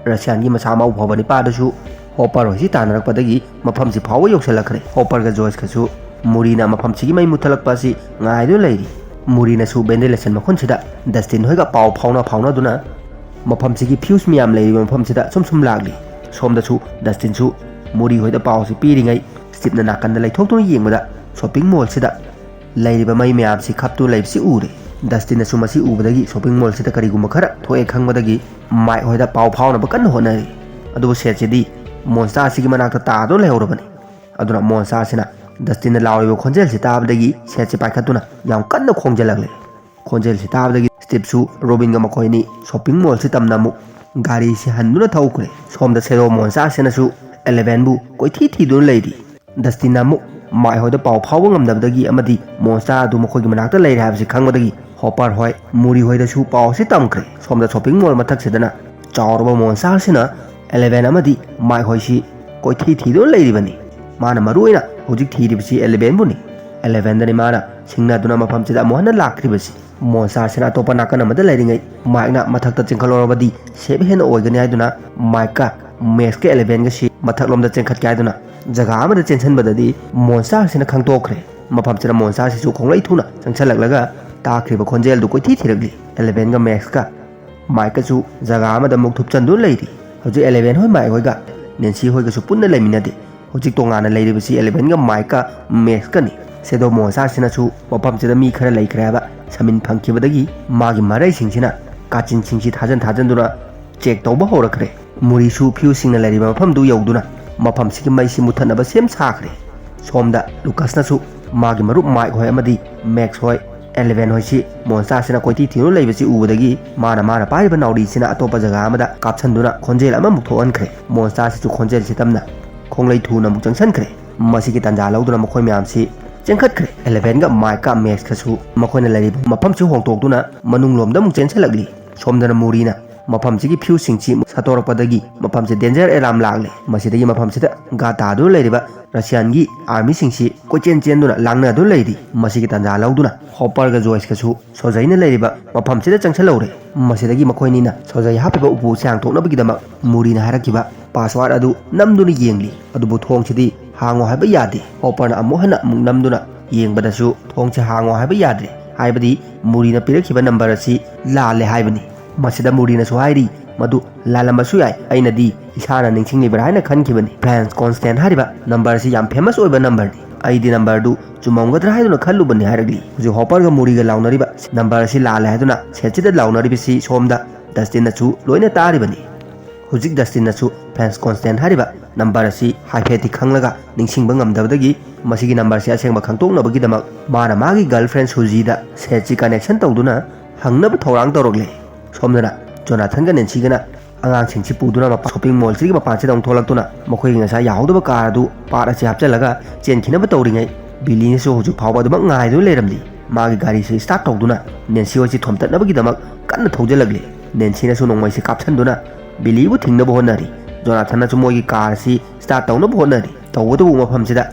ꯔꯁꯤꯌꯥꯟꯒꯤ ꯃꯁꯥ ꯃꯎ ꯐꯕ ꯅꯤꯄꯥꯗꯨꯁꯨ ꯍꯣꯄꯔ ꯍꯣꯏꯁꯤ ꯇꯥꯟꯅꯔꯛꯄꯗꯒꯤ ꯃꯐꯝꯁꯤ ꯐꯥꯎꯕ ꯌꯧꯁꯤꯜꯂꯛꯈ꯭ꯔꯦ꯫ ꯍꯣꯄꯔꯒ ꯖꯣꯏꯁꯀꯁꯨ ꯃꯨꯔꯤꯅ ꯃꯐꯝꯁꯤꯒꯤ ꯃꯩ ꯃꯨꯠꯊꯠꯂꯛꯄ ꯑꯁꯤ ꯉꯥꯏꯗꯨꯅ ꯂꯩꯔꯤ꯫ ꯃꯨꯔꯤꯅꯁꯨ ꯚꯦꯟꯇꯤꯂꯦꯁꯟ ꯃꯈꯨꯟꯁꯤꯗ ꯗꯁꯇꯤꯟ ꯍꯣꯏꯒ ꯄꯥꯎ ꯐꯥꯎꯅ ꯐꯥꯎꯅꯗꯨꯅ ꯃꯐꯝꯁꯤꯒꯤ ꯐ꯭ꯌꯨꯁ ꯃꯌꯥꯝ ꯂꯩꯔꯤꯕ ꯃꯐꯝꯁꯤꯗ ꯁꯨꯝ ꯁꯨꯝ ꯂꯥꯛꯂꯤ꯫ ꯁꯣꯝꯗꯁꯨ ꯗꯁꯇꯤꯟꯁꯨ ꯃꯨꯔꯤ ꯍꯣꯏꯗ ꯄꯥꯎꯁꯤ ꯄꯤꯔꯤꯉꯩ ꯁ꯭ꯇꯤꯞꯅ ꯅꯥꯀꯟꯗ ꯂꯩꯊꯣꯛꯇꯨꯅ ꯌꯦꯡꯕꯗ ꯁꯣꯞꯄꯤꯡ ꯃꯣꯜꯁꯤꯗ ꯂꯩꯔꯤꯕ ꯃꯩ ꯃꯌꯥꯝꯁꯤ ꯈꯞꯇꯨ ꯂꯩꯕꯁꯤ ꯎꯔꯦ꯫ ꯗꯁꯇꯤꯟꯅꯁꯨ ꯃꯁꯤ ꯎꯕꯗꯒꯤ ꯁꯣꯞꯄꯤꯡ ꯃꯣꯜꯁꯤꯗ ꯀꯔꯤꯒꯨꯝꯕ ꯈꯔ ꯊꯣꯛꯑꯦ ꯈꯪꯕꯗꯒꯤ ꯃꯥꯏꯛ ꯍꯣꯏꯗ ꯄꯥꯎ ꯐꯥꯎꯅꯕ ꯀꯟꯅ ꯍꯣꯠꯅꯔꯤ꯫ ꯑꯗꯨꯕꯨ ꯁꯦꯠꯁꯤꯗꯤ ꯃꯣꯟꯁꯇꯥꯔ ꯑꯁꯤꯒꯤ ꯃꯅꯥꯛꯇ ꯇꯥꯗꯨꯅ ꯂꯩꯍꯧꯔꯕꯅꯤ꯫ ꯑꯗꯨꯅ ꯃꯣꯟꯁꯇꯥꯔ ꯑꯁꯤꯅ ꯗꯁꯇꯤꯟꯅ ꯂꯥꯎꯔꯤꯕ ꯈꯣꯟꯖꯦꯜꯁꯤ ꯇꯥꯕꯗꯒꯤ ꯁꯦꯠꯁꯤ ꯄꯥꯏꯈꯠꯇꯨꯅ ꯌꯥꯝ ꯀꯟꯅ ꯈꯣꯡꯖꯤꯜꯂꯛꯂꯦ꯫ ꯈꯣꯟꯖꯦꯜꯁꯤ ꯇꯥꯕꯗꯒꯤ ꯁ꯭ꯇꯤꯞꯁꯨ ꯔꯣꯕꯤꯟꯒ ꯃꯈꯣꯏ ꯑꯅꯤ ꯁꯣꯞꯄꯤꯡ ꯃꯣꯜꯁꯤ ꯇꯝꯅ ꯑꯃꯨꯛ ꯒꯥꯔꯤꯁꯤ ꯍꯟꯗꯨꯅ ꯊꯧꯈ꯭ꯔꯦ꯫ ꯁꯣꯝꯗ ꯁꯦꯗꯣ ꯃꯣꯟꯁꯇꯥꯔ ꯑꯁꯤꯅꯁꯨ ꯑꯦꯂꯦꯚꯦꯟꯕꯨ ꯀꯣꯏꯊꯤ ꯊꯤꯗꯨꯅ ꯂꯩꯔꯤ꯫ ꯗꯁꯇꯤꯟꯅ ꯑꯃꯨꯛ ꯃꯥꯏꯛ ꯍꯣꯏꯗ ꯄꯥꯎ ꯐꯥꯎꯕ ꯉꯝꯗꯕꯗꯒꯤ ꯑꯃꯗꯤ ꯃꯣꯟꯁꯇꯥꯔ ꯑꯗꯨ ꯃꯈꯣꯏꯒꯤ ꯃꯅꯥꯛꯇ ꯂꯩꯔꯦ ꯍꯥꯏꯕꯁꯤ ꯈꯪꯕꯗꯒꯤ ꯍꯣꯄꯔ ꯍꯣꯏ, ꯃꯨꯔꯤ ꯍꯣꯏꯗꯁꯨ ꯄꯥꯎ ꯑꯁꯤ ꯇꯝꯈ꯭ꯔꯦ꯫ ꯁꯣꯝꯗ ꯁꯣꯞꯄꯤꯡ ꯃꯣꯜ ꯃꯊꯛꯁꯤꯗꯅ ꯆꯥꯎꯔꯕ ꯃꯣꯟꯁꯇꯥꯔꯁꯤꯅ ꯑꯦꯂꯦꯚꯦꯟ ꯑꯃꯗꯤ ꯃꯥꯏꯛ ꯍꯣꯏꯁꯤ ꯀꯣꯏꯊꯤ ꯊꯤꯗꯨꯅ ꯂꯩꯔꯤꯕꯅꯤ꯫ ꯃꯥꯅ ꯃꯔꯨꯑꯣꯏꯅ ꯍꯧꯖꯤꯛ ꯊꯤꯔꯤꯕꯁꯤ ꯑꯦꯂꯦꯚꯦꯟꯕꯨꯅꯤ꯫ ꯑꯦꯂꯦꯚꯦꯟꯗꯅꯤ ꯃꯥꯅ ꯁꯤꯡꯅꯗꯨꯅ ꯃꯐꯝꯁꯤꯗ ꯑꯃꯨꯛ ꯍꯟꯅ ꯂꯥꯛꯈ꯭ꯔꯤꯕꯁꯤ꯫ ꯃꯣꯟꯁꯇꯥꯔꯁꯤꯅ ꯑꯇꯣꯞꯄ ꯅꯥꯀꯟ ꯑꯃꯗ ꯂꯩꯔꯤꯉꯩ ꯃꯥꯏꯛꯅ ꯃꯊꯛꯇ ꯆꯦꯟꯈꯠꯂꯨꯔꯕꯗꯤ ꯁꯦꯞ ꯍꯦꯟꯅ ꯑꯣꯏꯒꯅꯤ ꯍꯥꯏꯗꯨꯅ ꯃꯥꯏꯛꯀ ꯃꯦꯛꯁꯀ ꯑꯦꯂꯦꯚꯦꯟꯒꯁꯤ ꯃꯊꯛꯂꯣꯝꯗ ꯆꯦꯟꯈꯠꯀꯦ ꯍꯥꯏꯗꯨꯅ ꯖꯒꯥ ꯑꯃꯗ ꯆꯦꯟꯁꯤꯟꯕꯗꯗꯤ ꯃꯣꯟꯁꯇꯥꯔꯁꯤꯅ ꯈꯪꯗꯣꯛꯈ꯭ꯔꯦ꯫ ꯃꯐꯝꯁꯤꯗ ꯃꯣꯟꯁꯇꯥꯔꯁꯤꯁꯨ ꯈꯣꯡꯂꯩ ꯊꯨꯅ ꯆꯪꯁꯤꯜꯂꯛꯂꯒ ꯇꯥꯈ꯭ꯔꯤꯕ ꯈꯣꯟꯖꯦꯜꯗꯨ ꯀꯣꯏꯊꯤ ꯊꯤꯔꯛꯂꯤ꯫ ꯑꯦꯂꯦꯚꯦꯟꯒ ꯃꯦꯛꯁꯀ ꯃꯥꯏꯛꯀꯁꯨ ꯖꯒꯥ ꯑꯃꯗ ꯑꯃꯨꯛ ꯊꯨꯞꯆꯟꯗꯨꯅ ꯂꯩꯔꯤ꯫ ꯍꯧꯖꯤꯛ ꯑꯦꯂꯦꯚꯦꯟ ꯍꯣꯏ ꯃꯥꯏꯛ ꯍꯣꯏꯒ ꯅꯦꯟꯁꯤ ꯍꯣꯏꯒꯁꯨ ꯄꯨꯟꯅ ꯂꯩꯃꯤꯟꯅꯗꯦ꯫ ꯍꯧꯖꯤꯛ ꯇꯣꯉꯥꯟꯅ ꯂꯩꯔꯤꯕꯁꯤ ꯑꯦꯂꯦꯚꯦꯟꯒ ꯃꯥꯏꯛꯀ ꯃꯦꯛꯁꯀꯅꯤ꯫ ꯁꯦꯗꯣ ꯃꯣꯟꯁꯇꯔꯁꯤꯅꯁꯨ ꯃꯐꯝꯁꯤꯗ ꯃꯤ ꯈꯔ ꯂꯩꯈ꯭ꯔꯦ ꯍꯥꯏꯕ ꯁꯃꯤꯟ ꯐꯪꯈꯤꯕꯗꯒꯤ ꯃꯥꯒꯤ ꯃꯔꯩꯁꯤꯡꯁꯤꯅ ꯀꯥꯆꯤꯟꯁꯤꯡꯁꯤ ꯊꯥꯖꯟ ꯊꯥꯖꯟꯗꯨꯅ ꯆꯦꯛ ꯇꯧꯕ ꯍꯧꯔꯛꯈ꯭ꯔꯦ꯫ ꯃꯨꯔꯤꯁꯨ ꯐ꯭ꯌꯨꯁꯁꯤꯡꯅ ꯂꯩꯔꯤꯕ ꯃꯐꯝꯗꯨ ꯌꯧꯗꯨꯅ ꯃꯐꯝꯁꯤꯒꯤ ꯃꯩꯁꯤ ꯃꯨꯊꯠꯅꯕ ꯁꯦꯝ ꯁꯥꯈ꯭ꯔꯦ꯫ ꯁꯣꯝꯗ ꯂꯨꯀꯁꯅꯁꯨ ꯃꯥꯒꯤ ꯃꯔꯨꯞ ꯃꯥꯏꯛ ꯍꯣꯏ ꯑꯃꯗꯤ ꯃꯦꯛꯁ ꯍꯣꯏ, ꯑꯦꯂꯦꯚꯦꯟ ꯍꯣꯏꯁꯤ ꯃꯣꯟꯁꯇꯔꯁꯤꯅ ꯀꯣꯏꯊꯤ ꯊꯤꯗꯨꯅ ꯂꯩꯕꯁꯤ ꯎꯕꯗꯒꯤ ꯃꯥꯅ ꯃꯥꯅ ꯄꯥꯏꯔꯤꯕ ꯅꯥꯎꯔꯤꯁꯤꯅ ꯑꯇꯣꯞꯄ ꯖꯒꯥ ꯑꯃꯗ ꯀꯥꯞꯁꯟꯗꯨꯅ ꯈꯣꯟꯖꯦꯜ ꯑꯃꯃꯨꯛ ꯊꯣꯛꯍꯟꯈ꯭ꯔꯦ꯫ ꯃꯣꯟꯁꯇꯔꯁꯤꯁꯨ ꯈꯣꯟꯖꯦꯜꯁꯤ ꯇꯞꯅ ꯈꯣꯡꯂꯩ ꯊꯨꯅ ꯑꯃꯨꯛ ꯆꯪꯁꯟꯈ꯭ꯔꯦ꯫ ꯃꯁꯤꯒꯤ ꯇꯥꯟꯖꯥ ꯂꯧꯗꯨꯅ ꯃꯈꯣꯏ ꯃꯌꯥꯝꯁꯤ ꯆꯦꯟꯈꯠꯈ꯭ꯔꯦ꯫ ꯑꯦꯂꯦꯚꯦꯟꯒ ꯃꯥꯏꯛꯀ ꯃꯦꯛꯁꯀꯁꯨ ꯃꯈꯣꯏꯅ ꯂꯩꯔꯤꯕ ꯃꯐꯝꯁꯤ ꯍꯣꯡꯗꯣꯛꯇꯨꯅ ꯃꯅꯨꯡꯂꯣꯝꯗ ꯑꯃꯨꯛ ꯆꯦꯟꯁꯤꯜꯂꯛꯂꯤ꯫ ꯁꯣꯝꯗꯅ ꯃꯨꯔꯤꯅ ꯃꯐꯝꯁꯤꯒꯤ ꯐ꯭ꯌꯨꯁꯁꯤꯡꯁꯤ ꯁꯠꯇꯣꯔꯛꯄꯗꯒꯤ ꯃꯐꯝꯁꯤ ꯗꯦꯟꯖꯔ ꯑꯦꯂꯥꯔꯝ ꯂꯥꯛꯂꯦ꯫ ꯃꯁꯤꯗꯒꯤ ꯃꯐꯝꯁꯤꯗ ꯒꯥ ꯇꯥꯗꯨꯅ ꯂꯩꯔꯤꯕ ꯔꯁꯤꯌꯥꯟꯒꯤ ꯑꯥꯔꯃꯤꯁꯤꯡꯁꯤ ꯀꯣꯏꯆꯦꯟ ꯆꯦꯟꯗꯨꯅ ꯂꯥꯡꯅꯗꯨꯅ ꯂꯩꯔꯤ꯫ ꯃꯁꯤꯒꯤ ꯇꯥꯟꯖꯥ ꯂꯧꯗꯨꯅ ꯍꯣꯄꯔꯒ ꯖꯣꯏꯁꯀꯁꯨ ꯁꯣꯖꯩꯅ ꯂꯩꯔꯤꯕ ꯃꯐꯝꯁꯤꯗ ꯆꯪꯁꯤꯜꯍꯧꯔꯦ꯫ ꯃꯁꯤꯗꯒꯤ ꯃꯈꯣꯏꯅꯤꯅ ꯁꯣꯖꯩ ꯍꯥꯞꯄꯤꯕ ꯎꯄꯨꯁꯤ ꯍꯥꯡꯗꯣꯛꯅꯕꯒꯤꯗꯃꯛ ꯃꯨꯔꯤꯅ ꯍꯥꯏꯔꯛꯈꯤꯕ ꯄꯥꯁꯋꯥꯔꯗ ꯑꯗꯨ ꯅꯝꯗꯨꯅ ꯌꯦꯡꯂꯤ꯫ ꯑꯗꯨꯕꯨ ꯊꯣꯡꯁꯤꯗꯤ ꯍꯥꯡꯉꯣ ꯍꯥꯏꯕ ꯌꯥꯗꯦ꯫ ꯍꯣꯄꯔꯅ ꯑꯃꯨꯛ ꯍꯟꯅ ꯑꯃꯨꯛ ꯅꯝꯗꯨꯅ ꯌꯦꯡꯕꯗꯁꯨ ꯊꯣꯡꯁꯤ ꯍꯥꯡꯉꯣ ꯍꯥꯏꯕ ꯌꯥꯗ꯭ꯔꯦ, ꯍꯥꯏꯕꯗꯤ ꯃꯨꯔꯤꯅ ꯄꯤꯔꯛꯈꯤꯕ ꯅꯝꯕꯔ ꯑꯁꯤ ꯂꯥꯜꯂꯦ ꯍꯥꯏꯕꯅꯤ꯫ ꯃꯁꯤꯗ ꯃꯨꯔꯤꯅꯁꯨ ꯍꯥꯏꯔꯤ, "ꯃꯗꯨ ꯂꯥꯜꯂꯝꯕꯁꯨ ꯌꯥꯏ, ꯑꯩꯅꯗꯤ ꯏꯁꯥꯅ ꯅꯤꯡꯁꯤꯡꯂꯤꯕ꯭ꯔꯥ ꯍꯥꯏꯅ ꯈꯟꯈꯤꯕꯅꯤ꯫ ꯐ꯭ꯔꯥꯟꯁ ꯀꯣꯟꯁꯇꯦꯟ ꯍꯥꯏꯔꯤꯕ ꯅꯝꯕꯔ ꯑꯁꯤ ꯌꯥꯝ ꯐꯦꯃꯁ ꯑꯣꯏꯕ ꯅꯝꯕꯔꯅꯤ, ꯑꯩꯗꯤ ꯅꯝꯕꯔꯗꯨ ꯆꯨꯝꯃꯝꯒꯗ꯭ꯔꯥ ꯍꯥꯏꯗꯨꯅ ꯈꯜꯂꯨꯕꯅꯤ" ꯍꯥꯏꯔꯛꯂꯤ꯫ ꯍꯧꯖꯤꯛ ꯍꯣꯄꯔꯒ ꯃꯨꯔꯤꯒ ꯂꯥꯎꯅꯔꯤꯕ ꯅꯝꯕꯔ ꯑꯁꯤ ꯂꯥꯜꯂꯦ ꯍꯥꯏꯗꯨꯅ ꯁꯦꯠꯁꯤꯗ ꯂꯥꯎꯅꯔꯤꯕꯁꯤ ꯁꯣꯝꯗ ꯗꯁꯇꯤꯟꯅꯁꯨ ꯂꯣꯏꯅ ꯇꯥꯔꯤꯕꯅꯤ꯫ ꯍꯧꯖꯤꯛ ꯗꯁꯇꯤꯟꯅꯁꯨ ꯐ꯭ꯔꯥꯟꯁ ꯀꯣꯟꯁꯇꯦꯟ ꯍꯥꯏꯔꯤꯕ ꯅꯝꯕꯔ ꯑꯁꯤ ꯍꯥꯏꯐꯦꯠꯇꯤ ꯈꯪꯂꯒ ꯅꯤꯡꯁꯤꯡꯕ ꯉꯝꯗꯕꯗꯒꯤ ꯃꯁꯤꯒꯤ ꯅꯝꯕꯔꯁꯤ ꯑꯁꯦꯡꯕ ꯈꯪꯗꯣꯛꯅꯕꯒꯤꯗꯃꯛ ꯃꯥꯅ ꯃꯥꯒꯤ ꯒꯔꯜꯐ꯭ꯔꯦꯟ ꯁꯨꯖꯤꯗ ꯁꯦꯠꯁꯤ ꯀꯅꯦꯛꯁꯟ ꯇꯧꯗꯨꯅ ꯍꯪꯅꯕ ꯊꯧꯔꯥꯡ ꯇꯧꯔꯛꯂꯦ꯫ ꯁꯣꯝꯗꯅ ꯖꯣꯅꯥꯊꯟꯒ ꯅꯦꯟꯁꯤꯒꯅ ꯑꯉꯥꯡꯁꯤꯡꯁꯤ ꯄꯨꯗꯨꯅ ꯃꯄꯥ-, ꯁꯣꯄꯤꯡ ꯃꯣꯜꯁꯤꯒꯤ ꯃꯄꯥꯟꯁꯤꯗ ꯑꯃꯨꯛ ꯊꯣꯛꯂꯛꯇꯨꯅ ꯃꯈꯣꯏꯒꯤ ꯉꯁꯥꯏ ꯌꯥꯍꯧꯗꯕ ꯀꯥꯔ ꯑꯗꯨ ꯄꯥꯔꯠ ꯑꯁꯤ ꯍꯥꯞꯆꯤꯜꯂꯒ ꯆꯦꯟꯈꯤꯅꯕ ꯇꯧꯔꯤꯉꯩ, ꯕꯤꯂꯤꯅꯁꯨ ꯍꯧꯖꯤꯛ ꯐꯥꯎꯕ ꯑꯗꯨꯃꯛ ꯉꯥꯏꯗꯨꯅ ꯂꯩꯔꯝꯂꯤ꯫ ꯃꯥꯒꯤ ꯒꯥꯔꯤꯁꯤ ꯁ꯭ꯇꯥꯔꯠ ꯇꯧꯗꯨꯅ ꯅꯦꯟꯁꯤ ꯍꯣꯏꯁꯤ ꯊꯣꯝꯇꯠꯅꯕꯒꯤꯗꯃꯛ ꯀꯟꯅ ꯊꯧꯖꯤꯜꯂꯛꯂꯤ꯫ ꯅꯦꯟꯁꯤꯅꯁꯨ ꯅꯣꯡꯃꯩꯁꯤ ꯀꯥꯞꯁꯤꯟꯗꯨꯅ ꯕꯤꯂꯤꯕꯨ ꯊꯤꯡꯅꯕ ꯍꯣꯠꯅꯔꯤ꯫ ꯖꯣꯅꯥꯊꯟꯅꯁꯨ ꯃꯣꯏꯒꯤ ꯀꯥꯔ ꯑꯁꯤ ꯁ꯭ꯇꯥꯔꯠ ꯇꯧꯅꯕ ꯍꯣꯠꯅꯔꯤ꯫ ꯇꯧꯕꯇꯕꯨ ꯃꯐꯝꯁꯤꯗ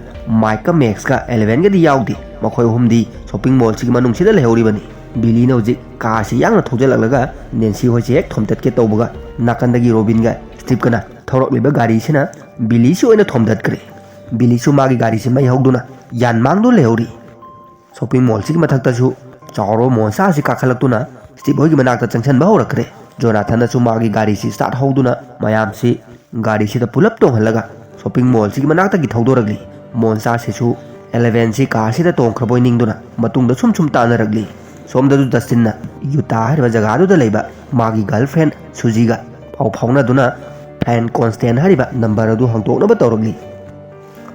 ꯃꯥꯏꯛꯀ ꯃꯦꯛꯁꯀ ꯑꯦꯂꯦꯚꯦꯟꯒꯗꯤ ꯌꯥꯎꯗꯦ꯫ ꯃꯈꯣꯏ ꯑꯍꯨꯝꯗꯤ ꯁꯣꯄꯤꯡ ꯃꯣꯜꯁꯤꯒꯤ ꯃꯅꯨꯡꯁꯤꯗ ꯂꯩꯍꯧꯔꯤꯕꯅꯤ꯫ ꯕꯤꯂꯤꯅ ꯍꯧꯖꯤꯛ ꯀꯥꯔꯁꯤ ꯌꯥꯡꯅ ꯊꯧꯖꯤꯜꯂꯛꯂꯒ ꯅꯦꯟꯁꯤ ꯍꯣꯏꯁꯤ ꯍꯦꯛ ꯊꯣꯝꯇꯠꯀꯦ ꯇꯧꯕꯒ ꯅꯥꯀꯟꯗꯒꯤ ꯔꯣꯕꯤꯟꯒ ꯁ꯭ꯇꯤꯞꯀꯅ ꯊꯧꯔꯛꯂꯤꯕ ꯒꯥꯔꯤꯁꯤꯅ ꯕꯤꯂꯤꯁꯤ ꯑꯣꯏꯅ ꯊꯣꯝꯗꯠꯈ꯭ꯔꯦ꯫ ꯕꯤꯂꯤꯁꯨ ꯃꯥꯒꯤ ꯒꯥꯔꯤꯁꯤ ꯃꯩ ꯍꯧꯗꯨꯅ ꯌꯥꯟ ꯃꯥꯡꯗꯨꯅ ꯂꯩꯍꯧꯔꯤ꯫ ꯁꯣꯄꯤꯡ ꯃꯣꯜꯁꯤꯒꯤ ꯃꯊꯛꯇꯁꯨ ꯆꯥꯎꯔꯕ ꯃꯣꯟꯁꯇꯔꯁꯤ ꯀꯥꯈꯠꯂꯛꯇꯨꯅ ꯁ꯭ꯇꯤꯞ ꯍꯣꯏꯒꯤ ꯃꯅꯥꯛꯇ ꯆꯪꯁꯤꯟꯕ ꯍꯧꯔꯛꯈ꯭ꯔꯦ꯫ ꯖꯣꯅꯥꯊꯟꯅꯁꯨ ꯃꯥꯒꯤ ꯒꯥꯔꯤꯁꯤ ꯁ꯭ꯇꯥꯔꯠ ꯍꯧꯗꯨꯅ ꯃꯌꯥꯝꯁꯤ ꯒꯥꯔꯤꯁꯤꯗ ꯄꯨꯂꯞ ꯇꯣꯡꯍꯜꯂꯒ ꯁꯣꯄꯤꯡ ꯃꯣꯜꯁꯤꯒꯤ ꯃꯅꯥꯛꯇꯒꯤ ꯊꯧꯗꯣꯔꯛꯂꯤ꯫ ꯃꯣꯟꯁꯥꯁꯤꯁꯨ ꯑꯦꯂꯦꯚꯦꯟꯁꯤ ꯀꯥꯔꯁꯤꯗ ꯇꯣꯡꯈ꯭ꯔꯕꯣꯏ ꯅꯤꯡꯗꯨꯅ ꯃꯇꯨꯡꯗ ꯁꯨꯝ ꯁꯨꯝ ꯇꯥꯟꯅꯔꯛꯂꯤ꯫ ꯁꯣꯝꯗꯁꯨ ꯗꯁꯇꯤꯟꯅ ꯌꯨꯇꯥ ꯍꯥꯏꯔꯤꯕ ꯖꯒꯥꯗꯨꯗ ꯂꯩꯕ ꯃꯥꯒꯤ ꯒꯔꯜ ꯐ꯭ꯔꯦꯟ ꯁꯨꯖꯤꯒ ꯄꯥꯎ ꯐꯥꯎꯅꯗꯨꯅ ꯐ꯭ꯔꯦꯟ ꯀꯣꯟꯁꯇꯦꯟ ꯍꯥꯏꯔꯤꯕ ꯅꯝꯕꯔ ꯑꯗꯨ ꯍꯥꯡꯗꯣꯛꯅꯕ ꯇꯧꯔꯛꯂꯤ꯫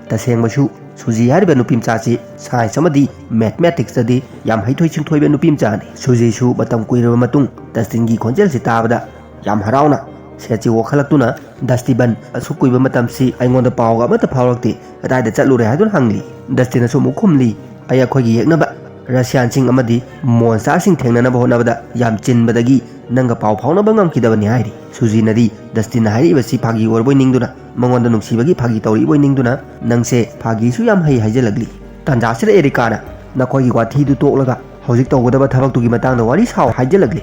ꯇꯁꯦꯡꯕꯁꯨ ꯁꯨꯖꯤ ꯍꯥꯏꯔꯤꯕ ꯅꯨꯄꯤ ꯃꯆꯥꯁꯤ ꯁꯥꯏꯟꯁ ꯑꯃꯗꯤ ꯃꯦꯊꯃꯦꯇꯤꯛꯁꯇꯗꯤ ꯌꯥꯝ ꯍꯩꯊꯣꯏ ꯁꯤꯡꯊꯣꯏꯕ ꯅꯨꯄꯤ ꯃꯆꯥꯅꯤ꯫ ꯁꯨꯖꯤꯁꯨ ꯃꯇꯝ ꯀꯨꯏꯔꯕ ꯃꯇꯨꯡ ꯗꯁꯇꯤꯟꯒꯤ ꯈꯣꯟꯖꯦꯜꯁꯤ ꯇꯥꯕꯗ ꯌꯥꯝ ꯍꯔꯥꯎꯅ ꯁꯦꯠꯁꯤ ꯋꯥꯈꯠꯂꯛꯇꯨꯅ, "ꯗꯁꯇꯤꯕꯟ, ꯑꯁꯨꯛ ꯀꯨꯏꯕ ꯃꯇꯝꯁꯤ ꯑꯩꯉꯣꯟꯗ ꯄꯥꯎꯒ ꯑꯃꯠꯇ ꯐꯥꯎꯔꯛꯇꯦ, ꯀꯗꯥꯏꯗ ꯆꯠꯂꯨꯔꯦ?" ꯍꯥꯏꯗꯨꯅ ꯍꯪꯂꯤ꯫ ꯗꯁꯇꯤꯟꯅꯁꯨ ꯑꯃꯨꯛ ꯈꯨꯝꯂꯤ, "ꯑꯩ ꯑꯩꯈꯣꯏꯒꯤ ꯌꯦꯛꯅꯕ ꯔꯁꯤꯌꯥꯟꯁꯤꯡ ꯑꯃꯗꯤ ꯃꯣꯟꯁꯇꯥꯔꯁꯤꯡ ꯊꯦꯡꯅꯅꯕ ꯍꯣꯠꯅꯕꯗ ꯌꯥꯝ ꯆꯤꯟꯕꯗꯒꯤ ꯅꯪꯒ ꯄꯥꯎ ꯐꯥꯎꯅꯕ ꯉꯝꯈꯤꯗꯕꯅꯤ" ꯍꯥꯏꯔꯤ꯫ ꯁꯨꯖꯤꯅꯗꯤ ꯗꯁꯇꯤꯟꯅ ꯍꯥꯏꯔꯛꯏꯕꯁꯤ ꯐꯥꯒꯤ ꯑꯣꯏꯔꯕꯣꯏ ꯅꯤꯡꯗꯨꯅ, ꯃꯉꯣꯟꯗ ꯅꯨꯡꯁꯤꯕꯒꯤ ꯐꯥꯒꯤ ꯇꯧꯔꯛꯏꯕꯣꯏ ꯅꯤꯡꯗꯨꯅ, "ꯅꯪꯁꯦ ꯐꯥꯒꯤꯁꯨ ꯌꯥꯝ ꯍꯩ" ꯍꯥꯏꯖꯤꯜꯂꯛꯂꯤ꯫ ꯇꯥꯟꯖꯥꯁꯤꯗ ꯑꯦꯔꯤꯀꯥꯅ, "ꯅꯈꯣꯏꯒꯤ ꯋꯥꯊꯤꯗꯨ ꯇꯣꯛꯂꯒ ꯍꯧꯖꯤꯛ ꯇꯧꯒꯗꯕ ꯊꯕꯛꯇꯨꯒꯤ ꯃꯇꯥꯡꯗ ꯋꯥꯔꯤ ꯁꯥꯎ" ꯍꯥꯏꯖꯤꯜꯂꯛꯂꯤ꯫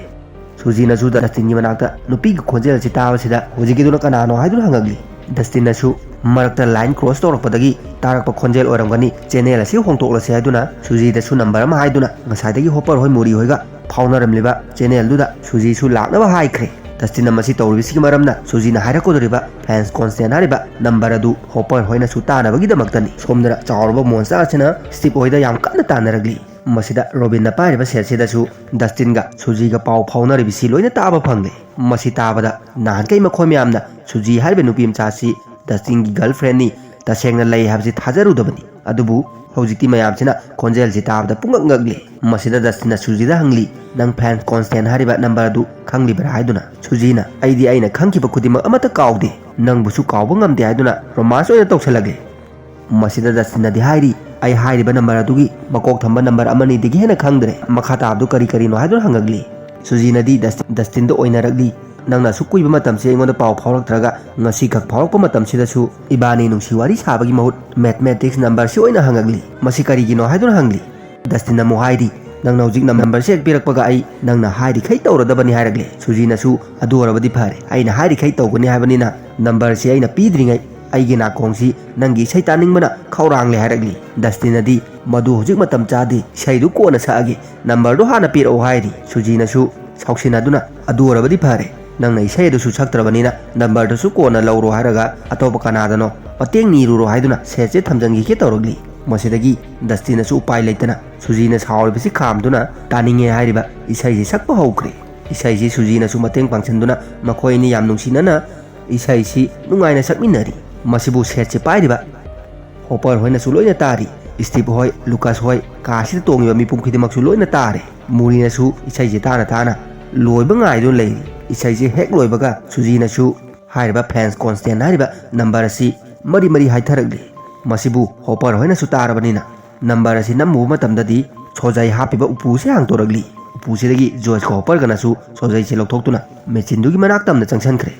ꯁꯨꯖꯤꯅꯁꯨ ꯗꯁꯇꯤꯟꯒꯤ ꯃꯅꯥꯛꯇ ꯅꯨꯄꯤꯒꯤ ꯈꯣꯟꯖꯦꯜ ꯑꯁꯤ ꯇꯥꯕꯁꯤꯗ, "ꯍꯧꯖꯤꯛꯀꯤꯗꯨꯅ ꯀꯅꯥꯅꯣ?" ꯍꯥꯏꯗꯨꯅ ꯍꯪꯉꯛꯂꯤ꯫ ꯗꯁꯇꯤꯟꯅꯁꯨ ꯃꯔꯛꯇ ꯂꯥꯏꯟ ꯀ꯭ꯔꯣꯁ ꯇꯧꯔꯛꯄꯗꯒꯤ ꯇꯥꯔꯛꯄ ꯈꯣꯟꯖꯦꯜ ꯑꯣꯏꯔꯝꯒꯅꯤ, ꯆꯦꯅꯦꯜ ꯑꯁꯤ ꯍꯣꯡꯗꯣꯛꯂꯁꯤ ꯍꯥꯏꯗꯨꯅ ꯁꯨꯖꯤꯗꯁꯨ ꯅꯝꯕꯔ ꯑꯃ ꯍꯥꯏꯗꯨꯅ ꯉꯁꯥꯏꯗꯒꯤ ꯍꯣꯄꯔ ꯍꯣꯏ ꯃꯨꯔꯤ ꯍꯣꯏꯒ ꯐꯥꯎꯅꯔꯝꯂꯤꯕ ꯆꯦꯅꯦꯜꯗꯨꯗ ꯁꯨꯖꯤꯁꯨ ꯂꯥꯛꯅꯕ ꯍꯥꯏꯈ꯭ꯔꯦ꯫ ꯗꯁꯇꯤꯟꯅ ꯃꯁꯤ ꯇꯧꯔꯤꯕꯁꯤꯒꯤ ꯃꯔꯝꯅ ꯁꯨꯖꯤꯅ ꯍꯥꯏꯔꯛꯀꯗꯧꯔꯤꯕ ꯐ꯭ꯔꯦꯟꯁ ꯀꯣꯟꯁꯇꯦꯟ ꯍꯥꯏꯔꯤꯕ ꯅꯝꯕꯔ ꯑꯗꯨ ꯍꯣꯄꯔ ꯍꯣꯏꯅꯁꯨ ꯇꯥꯅꯕꯒꯤꯗꯃꯛꯇꯅꯤ꯫ ꯁꯣꯝꯗꯅ ꯆꯥꯎꯔꯕ ꯃꯣꯟꯁꯇꯔ ꯑꯁꯤꯅ ꯁ꯭ꯇꯤꯞ ꯍꯣꯏꯗ ꯌꯥꯝ ꯀꯟꯅ ꯇꯥꯟꯅꯔꯛꯂꯤ꯫ ꯃꯁꯤꯗ ꯔꯣꯕꯤꯟꯅ ꯄꯥꯏꯔꯤꯕ ꯁꯦꯠꯁꯤꯗꯁꯨ ꯗꯁꯇꯤꯟꯒ ꯁꯨꯖꯤꯒ ꯄꯥꯎ ꯐꯥꯎꯅꯔꯤꯕꯁꯤ ꯂꯣꯏꯅ ꯇꯥꯕ ꯐꯪꯂꯦ꯫ ꯃꯁꯤ ꯇꯥꯕꯗ ꯅꯍꯥꯟꯈꯩ ꯃꯈꯣꯏ ꯃꯌꯥꯝꯅ ꯁꯨꯖꯤ ꯍꯥꯏꯔꯤꯕ ꯅꯨꯄꯤ ꯃꯆꯥꯁꯤ ꯗꯁꯇꯤꯟꯒꯤ ꯒꯔꯜ ꯐ꯭ꯔꯦꯟꯅꯤ, ꯇꯁꯦꯡꯅ ꯂꯩ ꯍꯥꯏꯕꯁꯤ ꯊꯥꯖꯔꯨꯗꯕꯅꯤ꯫ ꯑꯗꯨꯕꯨ ꯍꯧꯖꯤꯛꯇꯤ ꯃꯌꯥꯝꯁꯤꯅ ꯈꯣꯟꯖꯦꯜꯁꯤ ꯇꯥꯕꯗ ꯄꯨꯡꯉꯛ ꯉꯛꯂꯤ꯫ ꯃꯁꯤꯗ ꯗꯁꯇꯤꯟꯅ ꯁꯨꯖꯤꯗ ꯍꯪꯂꯤ, "ꯅꯪ ꯐ꯭ꯔꯦꯟꯁ ꯀꯣꯟꯁꯇꯦꯟ ꯍꯥꯏꯔꯤꯕ ꯅꯝꯕꯔ ꯑꯗꯨ ꯈꯪꯂꯤꯕ꯭ꯔꯥ?" ꯍꯥꯏꯗꯨꯅ꯫ ꯁꯨꯖꯤꯅ, "ꯑꯩꯗꯤ ꯑꯩꯅ ꯈꯪꯈꯤꯕ ꯈꯨꯗꯤꯡꯃꯛ ꯑꯃꯠꯇ ꯀꯥꯎꯗꯦ, ꯅꯪꯕꯨꯁꯨ ꯀꯥꯎꯕ ꯉꯝꯗꯦ" ꯍꯥꯏꯗꯨꯅ ꯔꯣꯃꯥꯟꯁ ꯑꯣꯏꯅ ꯇꯧꯁꯜꯂꯛꯂꯤ꯫ ꯃꯁꯤꯗ ꯗꯁꯇꯤꯟꯅꯗꯤ ꯍꯥꯏꯔꯤ, "ꯑꯩ ꯍꯥꯏꯔꯤꯕ ꯅꯝꯕꯔ ꯑꯗꯨꯒꯤ ꯃꯀꯣꯛ ꯊꯝꯕ ꯅꯝꯕꯔ ꯑꯃꯅꯤꯗꯒꯤ ꯍꯦꯟꯅ ꯈꯪꯗ꯭ꯔꯦ, ꯃꯈꯥ ꯇꯥꯕꯗꯨ ꯀꯔꯤ ꯀꯔꯤꯅꯣ?" ꯍꯥꯏꯗꯨꯅ ꯍꯪꯉꯛꯂꯤ꯫ ꯁꯨꯖꯤꯅꯗꯤ ꯗꯁ-, ꯗꯁꯇꯤꯟꯗ ꯑꯣꯏꯅꯔꯛꯂꯤ, "ꯅꯪꯅ ꯑꯁꯨꯛ ꯀꯨꯏꯕ ꯃꯇꯝꯁꯤ ꯑꯩꯉꯣꯟꯗ ꯄꯥꯎ ꯐꯥꯎꯔꯛꯇ꯭ꯔꯒ ꯉꯁꯤ ꯈꯛ ꯐꯥꯎꯔꯛꯄ ꯃꯇꯝꯁꯤꯗꯁꯨ ꯏꯕꯥꯅꯤ ꯅꯨꯡꯁꯤ ꯋꯥꯔꯤ ꯁꯥꯕꯒꯤ ꯃꯍꯨꯠ ꯃꯦꯊꯃꯦꯇꯤꯛꯁ ꯅꯝꯕꯔꯁꯤ ꯑꯣꯏꯅ ꯍꯪꯉꯛꯂꯤ꯫ ꯃꯁꯤ ꯀꯔꯤꯒꯤꯅꯣ?" ꯍꯥꯏꯗꯨꯅ ꯍꯪꯂꯤ꯫ ꯗꯁꯇꯤꯟꯅ ꯑꯃꯨꯛ ꯍꯥꯏꯔꯤ, "ꯅꯪꯅ ꯍꯧꯖꯤꯛ ꯅꯝꯕꯔꯁꯤ ꯍꯦꯛ ꯄꯤꯔꯛꯄꯒ ꯑꯩ ꯅꯪꯅ ꯍꯥꯏꯔꯤꯈꯩ ꯇꯧꯔꯗꯕꯅꯤ" ꯍꯥꯏꯔꯛꯂꯦ꯫ ꯁꯨꯖꯤꯅꯁꯨ, "ꯑꯗꯨ ꯑꯣꯏꯔꯕꯗꯤ ꯐꯔꯦ, ꯑꯩꯅ ꯍꯥꯏꯔꯤꯈꯩ ꯇꯧꯒꯅꯤ ꯍꯥꯏꯕꯅꯤꯅ ꯅꯝꯕꯔꯁꯤ ꯑꯩꯅ ꯄꯤꯗ꯭ꯔꯤꯉꯩ ꯑꯩꯒꯤ ꯅꯥꯀꯣꯡꯁꯤ ꯅꯪꯒꯤ ꯏꯁꯩ ꯇꯥꯅꯤꯡꯕꯅ ꯈꯧꯔꯥꯡꯂꯦ" ꯍꯥꯏꯔꯛꯂꯤ꯫ ꯗꯁꯇꯤꯟꯅꯗꯤ, "ꯃꯗꯨ ꯍꯧꯖꯤꯛ ꯃꯇꯝ ꯆꯥꯗꯦ, ꯏꯁꯩꯗꯨ ꯀꯣꯟꯅ ꯁꯛꯑꯒꯦ, ꯅꯝꯕꯔꯗꯨ ꯍꯥꯟꯅ ꯄꯤꯔꯛꯑꯣ" ꯍꯥꯏꯔꯤ꯫ ꯁꯨꯖꯤꯅꯁꯨ ꯁꯥꯎꯁꯤꯟꯅꯗꯨꯅ, "ꯑꯗꯨ ꯑꯣꯏꯔꯕꯗꯤ ꯐꯔꯦ, "ꯅꯪꯅ ꯏꯁꯩ ꯑꯗꯨꯁꯨ ꯁꯛꯇ꯭ꯔꯕꯅꯤꯅ ꯅꯝꯕꯔꯗꯨꯁꯨ ꯀꯣꯟꯅ ꯂꯧꯔꯣ" ꯍꯥꯏꯔꯒ ꯑꯇꯣꯞꯄ ꯀꯅꯥꯗꯅꯣ ꯃꯇꯦꯡ ꯅꯤꯔꯨꯔꯣ ꯍꯥꯏꯗꯨꯅ ꯁꯦꯠꯁꯦ ꯊꯝꯖꯤꯟꯈꯤꯒꯦ ꯇꯧꯔꯛꯂꯤ꯫ ꯃꯁꯤꯗꯒꯤ ꯗꯁꯇꯤꯅꯁꯨ ꯎꯄꯥꯏ ꯂꯩꯇꯅ ꯁꯨꯖꯤꯅ ꯁꯥꯎꯔꯤꯕꯁꯤ ꯈꯥꯝꯗꯨꯅ ꯇꯥꯅꯤꯡꯉꯦ ꯍꯥꯏꯔꯤꯕ ꯏꯁꯩꯁꯤ ꯁꯛꯄ ꯍꯧꯈ꯭ꯔꯦ꯫ ꯏꯁꯩꯁꯤ ꯁꯨꯖꯤꯅꯁꯨ ꯃꯇꯦꯡ ꯄꯥꯡꯁꯤꯟꯗꯨꯅ ꯃꯈꯣꯏ ꯑꯅꯤ ꯌꯥꯝ ꯅꯨꯡꯁꯤꯅꯅ ꯏꯁꯩꯁꯤ ꯅꯨꯡꯉꯥꯏꯅ ꯁꯛꯃꯤꯟꯅꯔꯤ꯫ ꯃꯁꯤꯕꯨ ꯁꯦꯠꯁꯦ ꯄꯥꯏꯔꯤꯕ ꯍꯣꯄꯔ ꯍꯣꯏꯅꯁꯨ ꯂꯣꯏꯅ ꯇꯥꯔꯤ꯫ ꯁ꯭ꯇꯤꯞ ꯍꯣꯏ, ꯂꯨꯀꯥꯁ ꯍꯣꯏ, ꯀꯥꯁꯤꯗ ꯇꯣꯡꯉꯤꯕ ꯃꯤꯄꯨꯝ ꯈꯨꯗꯤꯡꯃꯛꯁꯨ ꯂꯣꯏꯅ ꯇꯥꯔꯦ꯫ ꯃꯨꯔꯤꯅꯁꯨ ꯏꯁꯩꯁꯦ ꯇꯥꯅ ꯇꯥꯅ ꯂꯣꯏꯕ ꯉꯥꯏꯗꯨꯅ ꯂꯩꯔꯤ꯫ ꯏꯁꯩꯁꯦ ꯍꯦꯛ ꯂꯣꯏꯕꯒ ꯁꯨꯖꯤꯅꯁꯨ ꯍꯥꯏꯔꯤꯕ ꯐ꯭ꯔꯦꯟꯁ ꯀꯣꯟꯁꯇꯦꯟ ꯍꯥꯏꯔꯤꯕ ꯅꯝꯕꯔ ꯑꯁꯤ ꯃꯔꯤ ꯃꯔꯤ ꯍꯥꯏꯊꯔꯛꯂꯤ꯫ ꯃꯁꯤꯕꯨ ꯍꯣꯄꯔ ꯍꯣꯏꯅꯁꯨ ꯇꯥꯔꯕꯅꯤꯅ ꯅꯝꯕꯔ ꯑꯁꯤ ꯅꯝꯃꯨꯕ ꯃꯇꯝꯗꯗꯤ ꯁꯣꯖꯩ ꯍꯥꯞꯄꯤꯕ ꯎꯄꯨꯁꯦ ꯍꯥꯡꯗꯣꯔꯛꯂꯤ꯫ ꯎꯄꯨꯁꯤꯗꯒꯤ ꯖꯣꯏꯁꯀ ꯍꯣꯄꯔꯒꯅꯁꯨ ꯁꯣꯖꯩꯁꯦ ꯂꯧꯊꯣꯛꯇꯨꯅ ꯃꯦꯆꯤꯟꯗꯨꯒꯤ ꯃꯅꯥꯛ ꯇꯝꯅ ꯆꯪꯁꯤꯟꯈ꯭ꯔꯦ꯫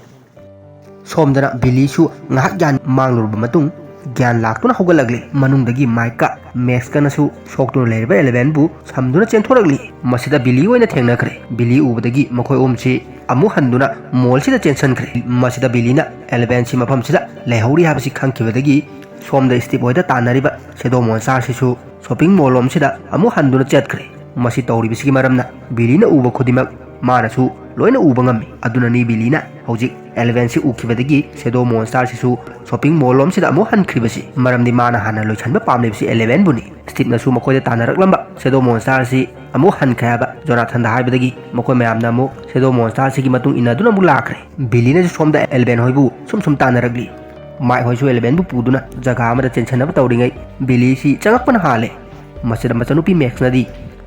ꯁꯣꯝꯗꯅ ꯕꯤꯂꯤꯁꯨ ꯉꯥꯏꯍꯥꯛ ꯒ꯭ꯌꯥꯟ ꯃꯥꯡꯂꯨꯔꯕ ꯃꯇꯨꯡ ꯒ꯭ꯌꯥꯟ ꯂꯥꯛꯇꯨꯅ ꯍꯧꯒꯠꯂꯛꯂꯤ꯫ ꯃꯅꯨꯡꯗꯒꯤ ꯃꯥꯏꯛꯀ ꯃꯦꯛꯁꯀꯅꯁꯨ ꯁꯣꯛꯇꯨꯅ ꯂꯩꯔꯤꯕ ꯑꯦꯂꯦꯚꯦꯟꯕꯨ ꯁꯝꯗꯨꯅ ꯆꯦꯟꯊꯣꯔꯛꯂꯤ꯫ ꯃꯁꯤꯗ ꯕꯤꯂꯤ ꯑꯣꯏꯅ ꯊꯦꯡꯅꯈ꯭ꯔꯦ꯫ ꯕꯤꯂꯤ ꯎꯕꯗꯒꯤ ꯃꯈꯣꯏ ꯑꯍꯨꯝꯁꯤ ꯑꯃꯨꯛ ꯍꯟꯗꯨꯅ ꯃꯣꯜꯁꯤꯗ ꯆꯦꯟꯁꯤꯟꯈ꯭ꯔꯦ꯫ ꯃꯁꯤꯗ ꯕꯤꯂꯤꯅ ꯑꯦꯂꯦꯚꯦꯟꯁꯤ ꯃꯐꯝꯁꯤꯗ ꯂꯩꯍꯧꯔꯤ ꯍꯥꯏꯕꯁꯤ ꯈꯪꯈꯤꯕꯗꯒꯤ ꯁꯣꯝꯗ ꯁ꯭ꯇꯤꯞ ꯍꯣꯏꯗ ꯇꯥꯟꯅꯔꯤꯕ ꯁꯦꯗꯣ ꯃꯣꯟꯁꯇꯥꯔꯁꯤꯁꯨ ꯁꯣꯞꯄꯤꯡ ꯃꯣꯜ ꯂꯣꯝꯁꯤꯗ ꯑꯃꯨꯛ ꯍꯟꯗꯨꯅ ꯆꯠꯈ꯭ꯔꯦ꯫ ꯃꯁꯤ ꯇꯧꯔꯤꯕꯁꯤꯒꯤ ꯃꯔꯝꯅ ꯕꯤꯂꯤꯅ ꯎꯕ ꯈꯨꯗꯤꯡꯃꯛ ꯃꯥꯅꯁꯨ ꯂꯣꯏꯅ ꯎꯕ ꯉꯝꯃꯤ꯫ ꯑꯗꯨꯅꯅꯤ ꯕꯤꯂꯤꯅ ꯍꯧꯖꯤꯛ ꯑꯦꯂꯦꯚꯦꯟꯁꯤ ꯎꯈꯤꯕꯗꯒꯤ ꯁꯦꯗꯣ ꯃꯣꯟꯁꯇꯥꯔꯁꯤꯁꯨ ꯁꯣꯞꯄꯤꯡ ꯃꯣꯜ ꯂꯣꯝꯁꯤꯗ ꯑꯃꯨꯛ ꯍꯟꯈ꯭ꯔꯤꯕꯁꯤ꯫ ꯃꯔꯝꯗꯤ ꯃꯥꯅ ꯍꯥꯟꯅ ꯂꯣꯏꯁꯤꯟꯕ ꯄꯥꯝꯂꯤꯕꯁꯤ ꯑꯦꯂꯦꯚꯦꯟꯕꯨꯅꯤ꯫ ꯁ꯭ꯇꯤꯞꯅꯁꯨ ꯃꯈꯣꯏꯗ ꯇꯥꯟꯅꯔꯛꯂꯝꯕ ꯁꯦꯗꯣ ꯃꯣꯟꯁꯇꯥꯔꯁꯤ ꯑꯃꯨꯛ ꯍꯟꯈ꯭ꯔꯦ ꯍꯥꯏꯕ ꯖꯣꯅꯥꯊꯟꯗ ꯍꯥꯏꯕꯗꯒꯤ ꯃꯈꯣꯏ ꯃꯌꯥꯝꯅ ꯑꯃꯨꯛ ꯁꯦꯗꯣ ꯃꯣꯟꯁꯇꯥꯔꯁꯤꯒꯤ ꯃꯇꯨꯡ ꯏꯟꯅꯗꯨꯅ ꯑꯃꯨꯛ ꯂꯥꯛꯈ꯭ꯔꯦ꯫ ꯕꯤꯂꯤꯅꯁꯨ ꯁꯣꯝꯗ ꯑꯦꯂꯦꯚꯦꯟ ꯍꯣꯏꯕꯨ ꯁꯨꯝ ꯁꯨꯝ ꯇꯥꯟꯅꯔꯛꯂꯤ꯫ ꯃꯥꯏꯛ ꯍꯣꯏꯁꯨ ꯑꯦꯂꯦꯚꯦꯟꯕꯨ ꯄꯨꯗꯨꯅ ꯖꯒꯥ ꯑꯃꯗ ꯆꯦꯟꯁꯤꯟꯅꯕ ꯇꯧꯔꯤꯉꯩ ꯕꯤꯂꯤꯁꯤ ꯆꯪꯉꯛꯄꯅ ꯍꯥꯜꯂꯦ꯫ ꯃꯁꯤꯗ ꯃꯆꯟꯅꯨꯄꯤ ꯃꯦꯛꯁꯅꯗꯤ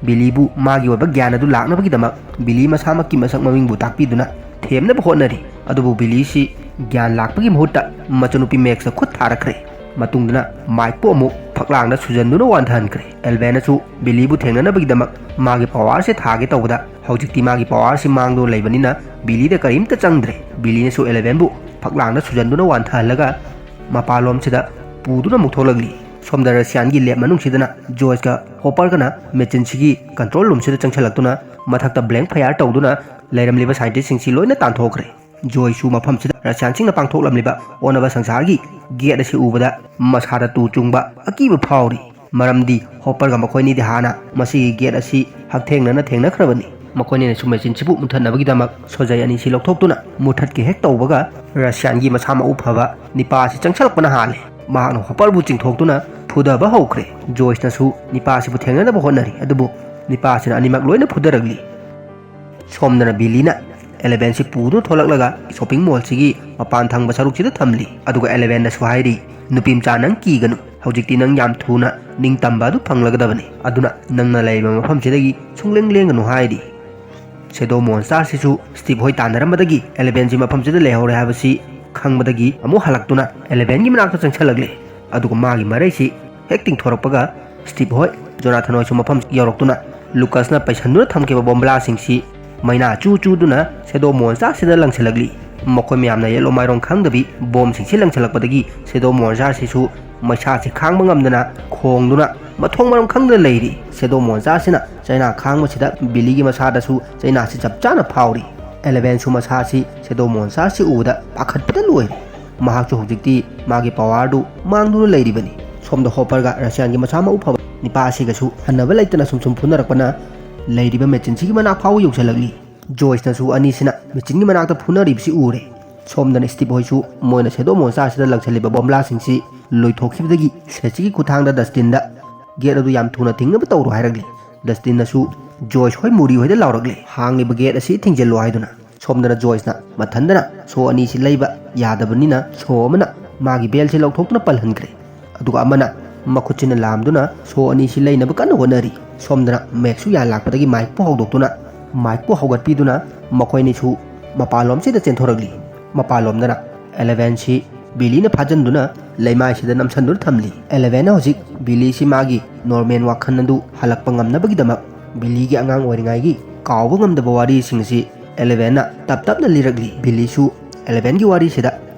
ꯕꯤꯂꯤꯕꯨ ꯃꯥꯒꯤ ꯑꯣꯏꯕ ꯒ꯭ꯌꯥꯟ ꯑꯗꯨ ꯂꯥꯛꯅꯕꯒꯤꯗꯃꯛ ꯕꯤꯂꯤ ꯃꯁꯥꯃꯛꯀꯤ ꯃꯁꯛ ꯃꯃꯤꯡꯕꯨ ꯇꯥꯛꯄꯤꯗꯨꯅ ꯊꯦꯝꯅꯕ ꯍꯣꯠꯅꯔꯤ꯫ ꯑꯗꯨꯕꯨ ꯕꯤꯂꯤꯁꯤ ꯒ꯭ꯌꯥꯟ ꯂꯥꯛꯄꯒꯤ ꯃꯍꯨꯠꯇ ꯃꯆꯟꯅꯨꯄꯤ ꯃꯦꯛꯁꯇ ꯈꯨꯠ ꯊꯥꯔꯛꯈ꯭ꯔꯦ꯫ ꯃꯇꯨꯡꯗꯅ ꯃꯥꯏꯛꯄꯨ ꯑꯃꯨꯛ ꯐꯛꯂꯥꯡꯗ ꯁꯨꯖꯟꯗꯨꯅ ꯋꯥꯟꯊꯍꯟꯈ꯭ꯔꯦ꯫ ꯑꯦꯜꯕꯦꯟꯅꯁꯨ ꯕꯤꯂꯤꯕꯨ ꯊꯦꯡꯅꯅꯕꯒꯤꯗꯃꯛ ꯃꯥꯒꯤ ꯄꯋꯥꯔꯁꯦ ꯊꯥꯒꯦ ꯇꯧꯕꯗ ꯍꯧꯖꯤꯛꯇꯤ ꯃꯥꯒꯤ ꯄꯋꯥꯔꯁꯤ ꯃꯥꯡꯗꯨꯅ ꯂꯩꯕꯅꯤꯅ ꯕꯤꯂꯤꯗ ꯀꯔꯤꯝꯇ ꯆꯪꯗ꯭ꯔꯦ꯫ ꯕꯤꯂꯤꯅꯁꯨ ꯑꯦꯂꯦꯚꯦꯟꯕꯨ ꯐꯛꯂꯥꯡꯗ ꯁꯨꯖꯟꯗꯨꯅ ꯋꯥꯟꯊꯍꯜꯂꯒ ꯃꯄꯥꯟꯂꯣꯝꯁꯤꯗ ꯄꯨꯗꯨꯅ ꯑꯃꯨꯛ ꯊꯣꯛꯂꯛꯂꯤ꯫ ꯁꯣꯝꯗ ꯔꯁꯤꯌꯥꯟꯒꯤ ꯂꯦꯞ ꯃꯅꯨꯡꯁꯤꯗꯅ ꯖꯣꯏꯁꯀ ꯍꯣꯄꯔꯒꯅ ꯃꯦꯆꯤꯟꯁꯤꯒꯤ ꯀꯟꯇ꯭ꯔꯣꯜ ꯔꯨꯝꯁꯤꯗ ꯆꯪꯁꯤꯜꯂꯛꯇꯨꯅ ꯃꯊꯛꯇ ꯕ꯭ꯂꯦꯡ ꯐꯌꯥꯔ ꯇꯧꯗꯨꯅ ꯂꯩꯔꯝꯂꯤꯕ ꯁꯥꯏꯟꯇꯤꯁꯁꯤꯡꯁꯤ ꯂꯣꯏꯅ ꯇꯥꯟꯊꯣꯛꯈ꯭ꯔꯦ꯫ ꯖꯣꯏꯁꯨ ꯃꯐꯝꯁꯤꯗ ꯔꯁꯤꯌꯥꯟꯁꯤꯡꯅ ꯄꯥꯡꯊꯣꯛꯂꯝꯂꯤꯕ ꯑꯣꯟꯅꯕ ꯁꯪꯁꯥꯔꯒꯤ ꯒꯦꯠ ꯑꯁꯤ ꯎꯕꯗ ꯃꯁꯥꯗ ꯇꯨ ꯆꯨꯡꯕ ꯑꯀꯤꯕ ꯐꯥꯎꯔꯤ꯫ ꯃꯔꯝꯗꯤ ꯍꯣꯄꯔꯒ ꯃꯈꯣꯏꯅꯤꯗꯤ ꯍꯥꯟꯅ ꯃꯁꯤꯒꯤ ꯒꯦꯠ ꯑꯁꯤ ꯍꯛꯊꯦꯡꯅꯅ ꯊꯦꯡꯅꯈ꯭ꯔꯕꯅꯤ꯫ ꯃꯈꯣꯏꯅꯤꯅꯁꯨ ꯃꯦꯆꯤꯟꯁꯤꯕꯨ ꯃꯨꯠꯊꯠꯅꯕꯒꯤꯗꯃꯛ ꯁꯣꯖꯩ ꯑꯅꯤꯁꯤ ꯂꯧꯊꯣꯛꯇꯨꯅ ꯃꯨꯠꯊꯠꯀꯦ ꯍꯦꯛ ꯇꯧꯕꯒ, ꯔꯁꯤꯌꯥꯟꯒꯤ ꯃꯁꯥ ꯃꯎ ꯐꯕ ꯅꯤꯄꯥ ꯑꯁꯤ ꯆꯪꯁꯜꯂꯛꯄꯅ ꯍꯥꯜꯂꯦ꯫ ꯃꯍꯥꯛꯅ ꯍꯣꯄꯔꯕꯨ ꯆꯤꯡꯊꯣꯛꯇꯨꯅ ꯐꯨꯗꯕ ꯍꯧꯈ꯭ꯔꯦ꯫ ꯖꯣꯏꯁꯅꯁꯨ ꯅꯤꯄꯥ ꯑꯁꯤꯕꯨ ꯊꯦꯡꯅꯅꯕ ꯍꯣꯠꯅꯔꯤ, ꯑꯗꯨꯕꯨ ꯅꯤꯄꯥ ꯑꯁꯤꯅ ꯑꯅꯤꯃꯛ ꯂꯣꯏꯅ ꯐꯨꯗꯔꯛꯂꯤ꯫ ꯁꯣꯝꯗꯅ ꯕꯤꯂꯤꯅ ꯑꯦꯂꯦꯚꯦꯟꯁꯤ ꯄꯨꯗꯨꯅ ꯊꯣꯛꯂꯛꯂꯒ ꯁꯣꯄꯤꯡ ꯃꯣꯜꯁꯤꯒꯤ ꯃꯄꯥꯟ ꯊꯪꯕ ꯁꯔꯨꯛꯁꯤꯗ ꯊꯝꯂꯤ꯫ ꯑꯗꯨꯒ ꯑꯦꯂꯦꯚꯦꯟꯗꯁꯨ ꯍꯥꯏꯔꯤ, "ꯅꯨꯄꯤ ꯃꯆꯥ, ꯅꯪ ꯀꯤꯒꯅꯨ, ꯍꯧꯖꯤꯛꯇꯤ ꯅꯪ ꯌꯥꯝ ꯊꯨꯅ ꯅꯤꯡꯇꯝꯕ ꯑꯗꯨ ꯐꯪꯂꯒꯗꯕꯅꯤ, ꯑꯗꯨꯅ ꯅꯪꯅ ꯂꯩꯔꯤꯕ ꯃꯐꯝꯁꯤꯗꯒꯤ ꯁꯨꯡꯂꯦꯡ ꯂꯦꯡꯒꯅꯨ" ꯍꯥꯏꯔꯤ꯫ ꯁꯦꯗꯣ ꯃꯣꯟꯁꯇꯔꯁꯤꯁꯨ ꯁ꯭ꯇꯤꯞ ꯍꯣꯏ ꯇꯥꯟꯅꯔꯝꯕꯗꯒꯤ ꯑꯦꯂꯦꯚꯦꯟꯁꯤ ꯃꯐꯝꯁꯤꯗ ꯂꯩꯍꯧꯔꯦ ꯍꯥꯏꯕꯁꯤ ꯈꯪꯕꯗꯒꯤ ꯑꯃꯨꯛ ꯍꯜꯂꯛꯇꯨꯅ ꯑꯦꯂꯦꯚꯦꯟꯒꯤ ꯃꯅꯥꯛꯇ ꯆꯪꯁꯜꯂꯛꯂꯦ꯫ ꯑꯗꯨꯒ ꯃꯥꯒꯤ ꯃꯔꯩꯁꯤ ꯍꯦꯛ ꯇꯤꯡꯊꯣꯔꯛꯄꯒ, ꯁ꯭ꯇꯤꯞ ꯍꯣꯏ, ꯖꯣꯅꯥꯊꯟ ꯍꯣꯏꯁꯨ ꯃꯐꯝ ꯌꯧꯔꯛꯇꯨꯅ ꯂꯨꯀꯁꯅ ꯄꯩꯁꯟꯗꯨꯅ ꯊꯝꯈꯤꯕ ꯕꯣꯝꯕ꯭ꯂꯥꯁꯤꯡꯁꯤ ꯃꯩꯅꯥ ꯆꯨ ꯆꯨꯗꯨꯅ ꯁꯦꯗꯣ ꯃꯣꯟꯁꯇꯔꯁꯤꯗ ꯂꯪꯁꯤꯜꯂꯛꯂꯤ꯫ ꯃꯈꯣꯏ ꯃꯌꯥꯝꯅ ꯌꯦꯠꯂꯣꯝ ꯃꯥꯏꯔꯣꯝ ꯈꯪꯗꯕꯤ ꯕꯣꯝꯁꯤꯡꯁꯤ ꯂꯪꯁꯤꯜꯂꯛꯄꯗꯒꯤ ꯁꯦꯗꯣ ꯃꯣꯟꯁꯇꯔꯁꯤꯁꯨ ꯃꯩꯁꯥꯁꯤ ꯈꯥꯡꯕ ꯉꯝꯗꯅ ꯈꯣꯡꯗꯨꯅ ꯃꯊꯣꯡ ꯃꯔꯝ ꯈꯪꯗꯅ ꯂꯩꯔꯤ꯫ ꯁꯦꯗꯣ ꯃꯣꯟꯁꯇꯔꯁꯤꯅ ꯆꯩꯅꯥ ꯈꯥꯡꯕꯁꯤꯗ ꯕꯤꯂꯤꯒꯤ ꯃꯁꯥꯗꯁꯨ ꯆꯩꯅꯥꯁꯤ ꯆꯞ ꯆꯥꯅ ꯐꯥꯎꯔꯤ꯫ ꯑꯦꯂꯦꯚꯦꯟꯁꯨ ꯃꯁꯥꯁꯤ ꯁꯦꯗꯣ ꯃꯣꯟꯁꯇꯔꯁꯤ ꯎꯕꯗ ꯄꯥꯈꯠꯄꯗ ꯂꯣꯏꯔꯦ꯫ ꯃꯍꯥꯛꯁꯨ ꯍꯧꯖꯤꯛꯇꯤ ꯃꯥꯒꯤ ꯄꯋꯥꯔꯗꯨ ꯃꯥꯡꯗꯨꯅ ꯂꯩꯔꯤꯕꯅꯤ꯫ ꯁꯣꯝꯗ ꯍꯣꯄꯔꯒ ꯔꯁꯤꯌꯥꯟꯒꯤ ꯃꯁꯥ ꯃꯎ ꯐꯕ ꯅꯤꯄꯥ ꯑꯁꯤꯒꯁꯨ ꯍꯟꯅꯕ ꯂꯩꯇꯅ ꯁꯨꯝ ꯁꯨꯝ ꯐꯨꯅꯔꯛꯄꯅ ꯂꯩꯔꯤꯕ ꯃꯦꯆꯤꯟꯁꯤꯒꯤ ꯃꯅꯥꯛ ꯐꯥꯎꯕ ꯌꯧꯁꯤꯜꯂꯛꯂꯤ꯫ ꯖꯣꯏꯁꯅꯁꯨ ꯑꯅꯤꯁꯤꯅ ꯃꯦꯆꯤꯟꯒꯤ ꯃꯅꯥꯛꯇ ꯐꯨꯅꯔꯤꯕꯁꯤ ꯎꯔꯦ꯫ ꯁꯣꯝꯗꯅ ꯁ꯭ꯇꯤꯞ ꯍꯣꯏꯁꯨ ꯃꯣꯏꯅ ꯁꯦꯗꯣ ꯃꯣꯟꯁꯇꯔꯁꯤꯗ ꯂꯪꯁꯤꯜꯂꯤꯕ ꯕꯣꯝꯕ꯭ꯂꯥꯁꯤꯡꯁꯤ ꯂꯣꯏꯊꯣꯛꯈꯤꯕꯗꯒꯤ ꯁ꯭ꯂꯦꯆꯤꯒꯤ ꯈꯨꯠꯊꯥꯡꯗ ꯗꯁꯇꯤꯟꯗ ꯒꯦꯠ ꯑꯗꯨ ꯌꯥꯝ ꯊꯨꯅ ꯊꯤꯡꯅꯕ ꯇꯧꯔꯣ ꯍꯥꯏꯔꯛꯂꯤ꯫ ꯗꯁꯇꯤꯟꯅꯁꯨ ꯖꯣꯏꯁ ꯍꯣꯏ ꯃꯨꯔꯤ ꯍꯣꯏꯗ ꯂꯥꯎꯔꯛꯂꯤ, "ꯍꯥꯡꯂꯤꯕ ꯒꯦꯠ ꯑꯁꯤ ꯊꯤꯡꯖꯤꯜꯂꯣ" ꯍꯥꯏꯗꯨꯅ꯫ ꯁꯣꯝꯗꯅ ꯖꯣꯏꯁꯅ ꯃꯊꯟꯗꯅ ꯁꯣ ꯑꯅꯤꯁꯤ ꯂꯩꯕ ꯌꯥꯗꯕꯅꯤꯅ ꯁꯣ ꯑꯃꯅ ꯃꯥꯒꯤ ꯕꯦꯜꯁꯤ ꯂꯧꯊꯣꯛꯇꯨꯅ ꯄꯜꯍꯟꯈ꯭ꯔꯦ꯫ ꯑꯗꯨꯒ ꯑꯃꯅ ꯃꯈꯨꯠꯁꯤꯅ ꯂꯥꯝꯗꯨꯅ ꯁꯣ ꯑꯅꯤꯁꯤ ꯂꯩꯅꯕ ꯀꯟꯅ ꯍꯣꯠꯅꯔꯤ꯫ ꯁꯣꯝꯗꯅ ꯃꯦꯛꯁꯨ ꯌꯥ ꯂꯥꯛꯄꯗꯒꯤ ꯃꯥꯏꯛꯄꯨ ꯍꯧꯗꯣꯛꯇꯨꯅ ꯃꯥꯏꯛꯄꯨ ꯍꯧꯒꯠꯄꯤꯗꯨꯅ ꯃꯈꯣꯏꯅꯤꯁꯨ ꯃꯄꯥꯟꯂꯣꯝꯁꯤꯗ ꯆꯦꯟꯊꯣꯔꯛꯂꯤ꯫ ꯃꯄꯥꯟꯂꯣꯝꯗꯅ ꯑꯦꯂꯦꯚꯦꯟꯁꯤ ꯕꯤꯂꯤꯅ ꯐꯥꯖꯤꯟꯗꯨꯅ ꯂꯩꯃꯥꯏꯁꯤꯗ ꯅꯝꯁꯤꯟꯗꯨꯅ ꯊꯝꯂꯤ꯫ ꯑꯦꯂꯦꯚꯦꯟꯅ ꯍꯧꯖꯤꯛ ꯕꯤꯂꯤꯁꯤ ꯃꯥꯒꯤ ꯅꯣꯔꯃꯦꯜ ꯋꯥꯈꯜ ꯑꯗꯨ ꯍꯜꯂꯛꯄ ꯉꯝꯅꯕꯒꯤꯗꯃꯛ ꯕꯤꯂꯤꯒꯤ ꯑꯉꯥꯡ ꯑꯣꯏꯔꯤꯉꯩꯒꯤ ꯀꯥꯎꯕ ꯉꯝꯗꯕ ꯋꯥꯔꯤꯁꯤꯡ ꯑꯁꯤ ꯑꯦꯂꯦꯚꯦꯟꯅ ꯇꯞ ꯇꯞꯅ ꯂꯤꯔꯛꯂꯤ꯫ ꯕꯤꯂꯤꯁꯨ ꯑꯦꯂꯦꯚꯦꯟꯒꯤ ꯋꯥꯔꯤꯁꯤꯗ